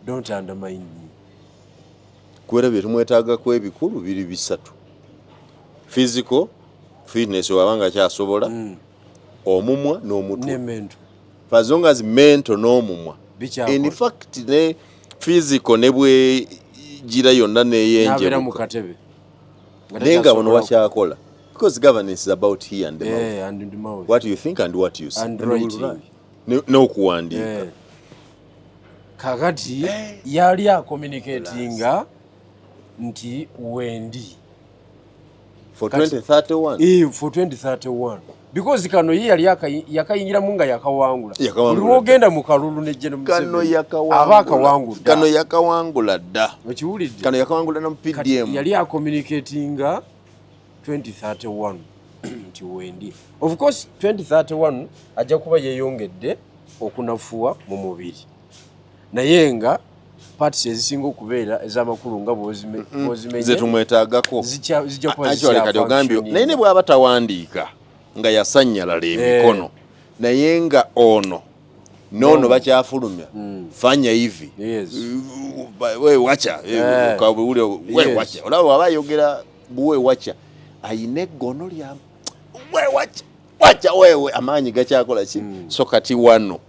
don't undermine me. Kubeera bye tumwetaagako ebikulu biri bisatu: physical fitness, waba nga kyasobola, omumwa n'omutwe. Ne mental. For as long as mental n'omumwa Bikyakola. In fact ne physical ne bwegira yonna N'abeera mu neyenjebuka katebe nga naye nga bono takyasobola. wakyakola, because governance is about here and the mouth. And the mouth. What you think and what you see And And we will writing. write. N'okuwandiika. Kakati yali acommunicatinga nti wendi For 2031. For 2031, because kano ye yali yakayingiramu nga yakawangula. Yakawangula. Buli lwogenda mu kalulu ne General Kano Museveni, yakawangula. aba akawangudde. Kano yakawangula dda. Okiwulidde? Kano yakawangula na mu Kati PDM. yali acommunicatinga 2031 nti wendi. Of course 2031 ajja kuba yeeyongedde okunafuwa mu mubiri, naye nga parts ezisinga okubeera ez'amakulu nga bw'ozimenye Ze tumwetaagako zijja kuba Actually, kati ogambye zikyafunctioning. naye ne bw'aba tawandiika nga yasannyalala emikono, naye nga ono noono bakyafulumya fanya hivi, we wacha, we wacha, olaba waba ayogera buwe wacha, ayina eggono lya we wacha wacha wewe, amaanyi gakyakola ki. So kati wano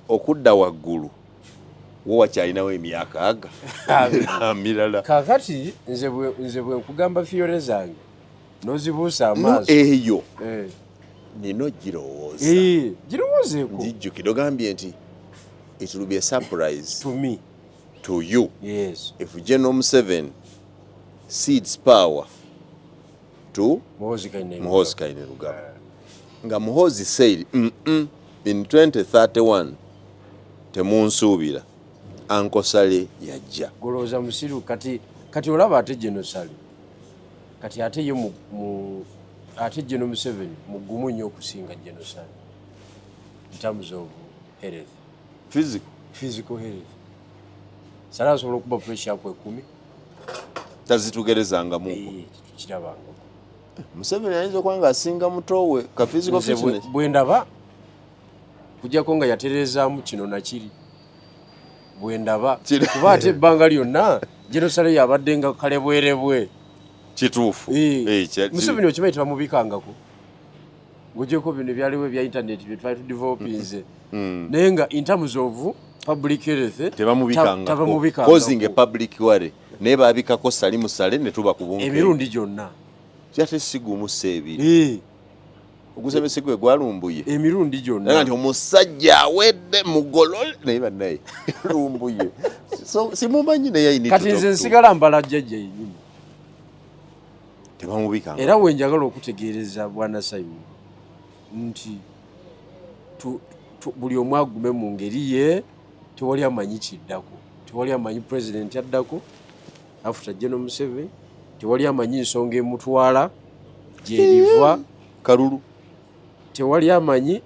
okudda waggulu wo wakyalinawo emyaka aga mirala. Kakati nze bwe nkugamba theory zange n'ozibuusa No, amaaso. Eyo nina ogirowooza. Girowoozeeko. Njijjukire ogambye nti it will be a surprise To me. To you Yes. if General Museveni cedes power to Muhoozi Kainerugaba. Muhoozi Kainerugaba, nga Muhoozi said, in 2031 temunsuubira, Uncle Saleh yajja." Golowooza musiru. Kati olaba ate General Saleh, kati ate ye ate General Museveni mugumu nnyo okusinga General Saleh in terms of health. Physical. Physical health. Saleh asobola okuba pressure up 10. Tazitugerezangamuko. Tetukirabangako. Museveni ayinza okuba nga asinga muto we ka physical Nze fitness. Bwe ndaba kujjako nga yaterezaamu kino nakiri, bwe ndaba kuba ate ebbanga lyonna General Saleh yabadde nga kalebwerebwe. Kituufu. Museveni okimanyi tebamubikangako, ng'ogyeko bino ebyaliwo ebya internet bye twali tudevelopinze, naye nga in terms of public health Tebamubikangako. Tabamubikangako. Causing a public worry, naye babikako Salim Saleh ne tuba ku bunkenke. Emirundi gyonna. Ate si gumu, si ebiri. Ogusomesi gwe gwalumbuye emirundi gyonna nti omusajja awedde mugolole, naye bannaye Lumbuye so simumanyi, naye Kati nze nsigala mbala jjajja yennyini. Tebamubikanga. Era wenjagala okutegeereza bwana Simon nti buli omu agume mu ngeri ye. Tewali amanyi kiddako, tewali amanyi pulezidenti addako after General Museveni, tewali amanyi nsonga emutwala gyeriva. Kalulu. Tewali amanyi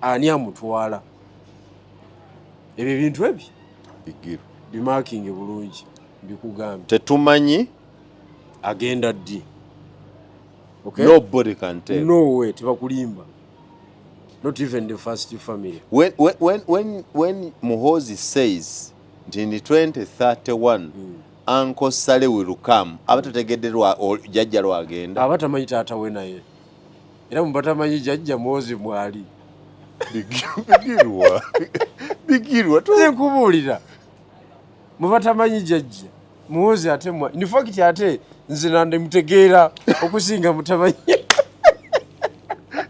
ani amutwala. Ebyo ebintu ebyo Bigiru. Bimakinge bulungi, mbikugambye. Tetumanyi. Agenda ddi? Okay? Nobody can tell. No way, tebakulimba, not even the first family. When Muhozi says nti in 2031 Uncle Sale will come, aba tategedde jjajja lwagenda. Aba tamanyi taata we, naye era mubatamanyi jjajja Muhozi mwali. Bigirwa, Bigirwa. Nze nkubuulira, mubatamanyi jjajja Muhozi ate mwa in fact ate nze nande mutegeera okusinga mutamanyi.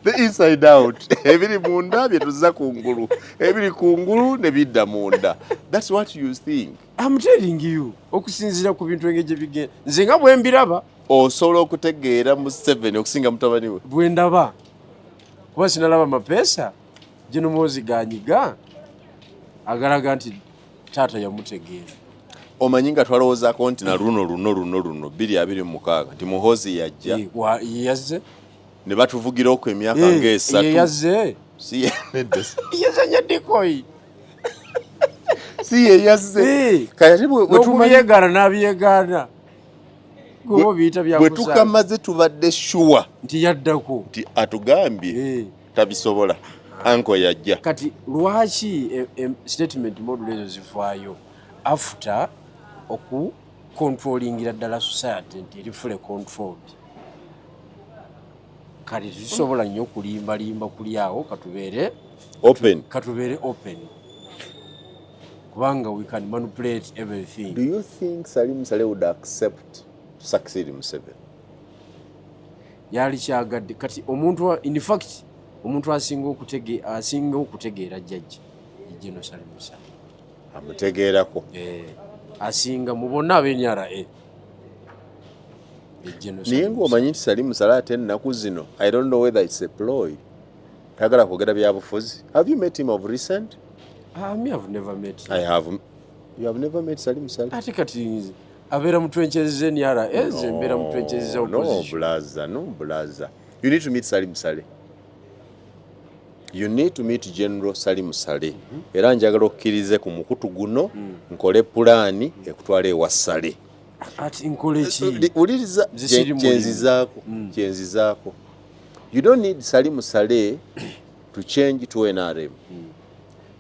The inside out, ebiri munda bye tuzza kungulu, ebiri kungulu ne bidda munda. That's what you think. I'm telling you, okusinziira ku bintu engeri gye bigenda, nze nga bwe mbiraba. Osobola okutegeera Museveni okusinga mutabani we? Bwe ndaba, kuba sinalaba mapeesa gino Muhozi ganyiga agalaga nti taata yamutegeera. Omanyi nga twalowoozaako nti na luno luno luno luno 2026 nti Muhozi yajja. Yazze. Ne batuvugira okwo emyaka ng'esatu. Ye yazze. Si nedda. Yazanya decoy. Si ye yazze. Kati ate bwe N'okubyegaana n'abyegaana, goba biyita bwe byakusaala. Tukamaze tubadde sure nti yaddako. Nti atugambye tabisobola, uncle yajja. Kati lwaki statement model ezo zivaayo after okucontrollingira ddala society nti eri fully controlled? Kati tetusobola nnyo okulimbalimba kuli awo, katubeere open. Katubeere open, kubanga we can manipulate everything. Do you think Salim Saleh would accept to succeed Museveni? Yali kyagadde. Kati omuntu in fact omuntu asinga okutegeera jjajja ye General Salim Saleh. Amutegeerako. Eh, asinga mu bonna ab'NRA. Naye ng'omanyi nti Salim Saleh ate ennaku zino, I don't know whether it's a ploy, tayagala kwogera byabufuzi. Have you met him of recent? Ah, me have never met him. I have. You have never met Salim Saleh? Ate kati nze abeera mu trenches ze NRA, nze mbeera mu trenches za No, opposition. Blaza, no, blaza. You need to meet Salim Saleh. You need to meet General Salim Saleh. Era njagala okkirize ku mukutu guno nkole pulaani ekutwala ewa Saleh. Ati nkole ki? Wuliriza. Nze siri mulimu. Kyenzizaako, you don't need Salim Saleh to change to NRM.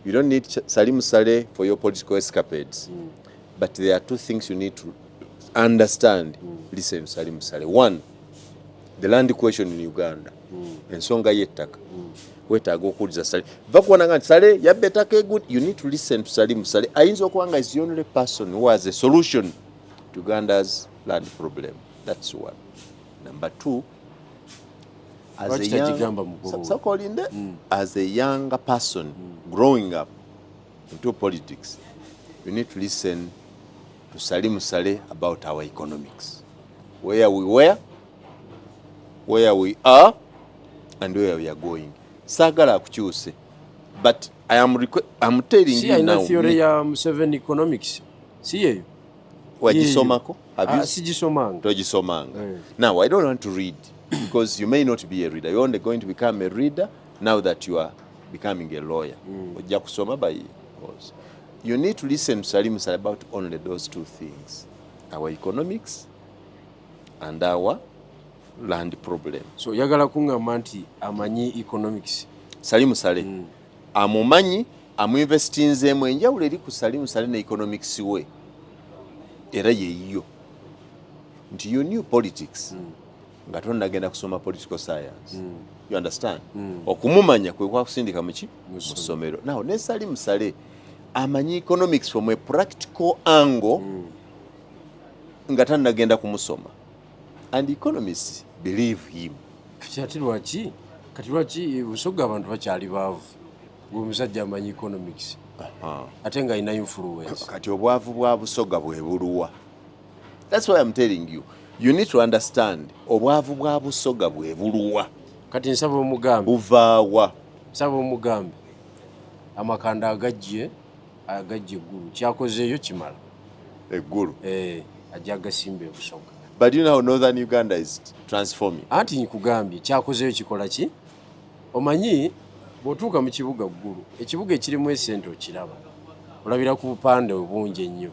You don't need Salim Saleh for your political escapades. But there are two things you need to understand. Listen to Salim Saleh. One, the land question in Uganda, ensonga y'ettaka, weetaaga okuwuliza Saleh. Va kuwananga nti Saleh yabba ettaka egud. You need to listen to Salim Saleh. Ayinza okuba nga is the only person who has a solution to Uganda's land problem. That's one. Number two, as a Lwaki young, tagigamba mukulu we? Sooka olinde. As a younger person growing up into politics, you need to listen to Salim Saleh about our economics, where we were, where we are and where we are going. Saagala akukyuse, but I'm telling Si you alina now. Theory ya Museveni economics, si yeyo? Wagisomako? Have you? Ah, sigisomanga. Togisomanga. Eh. Now I don't want to read because you may not be a reader. You're only going to become a reader now that you are becoming a lawyer. Ojja kusoma by course. You need to listen to Salim Saleh about only those two things, our economics and our land problem. So oyagala kuŋŋamba nti amanyi economics? Salim Saleh amumanyi, amuinvestinzeemu. Enjawulo eri ku Salim Saleh ne economics we era yeyiyo nti you knew politics nga tonnagenda kusoma political science. You understand? Okumumanya kwe kwakusindika muki? Mu ssomero. Now ne Salim Saleh amanyi economics from a practical angle nga tannagenda kumusoma, and economists believe him. Kati ate lwaki Kati lwaki Busoga abantu bakyali baavu? Gwe omusajja amanyi economics ate nga alina influence. Kati obwavu bwa Busoga bwe buluwa? That's why I'm telling you, you need to understand obwavu bwa Busoga bwe buluwa. Kati nsaba omugambe. Buvaawa? Nsaba omugambe amakanda agajje agajje eggulu kyakozeeyo kimala. Eggulu. Eh, ajja agasimba ebusoga. But you know how northern Uganda is transforming. Anti nkugambye kyakozeeyo kikola ki? Omanyi bw'otuuka mu kibuga Ggulu, ekibuga ekirimu esente okiraba, olabira ku bupande obungi ennyo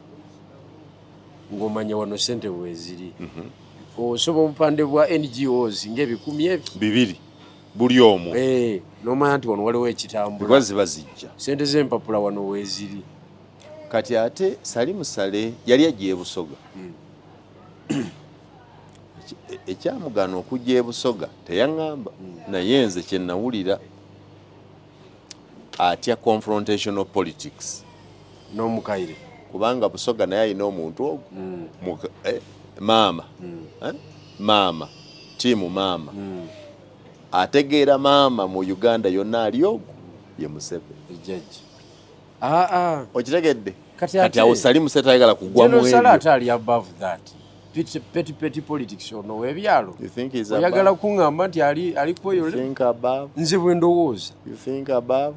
ng'omanya wano sente weeziri. Osoma obupande bwa NGOs ng'ebikumi ebyo bibiri buli omwo. Eh, n'omanya nti wano waliwo ekitambula. Because ziba zijja. Sente z'empapula wano weeziri. Kati ate Salim Saleh yali ajja e Busoga. Ekyamugaana okujja e Busoga teyaŋŋamba, naye nze kye nawulira atya confrontational politics n'omukaire, kubanga Busoga naye alina omuntu ogwo maama, eh? Maama tiimu maama ategeera maama mu Uganda yonna ali ogwo ye Museveni. Ejjajja. Ah, ah. Okitegedde? Kati kati awo Salim Saleh tayagala kugwa mu General Saleh ebyo. ate ali above that. Petty, petty, petty politics ono w'ebyalo. You think he's Oyagala above? kuŋŋamba nti ali ali ku eyo You think above? Nze bwe ndowooza. You think above?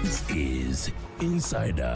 This is Insider.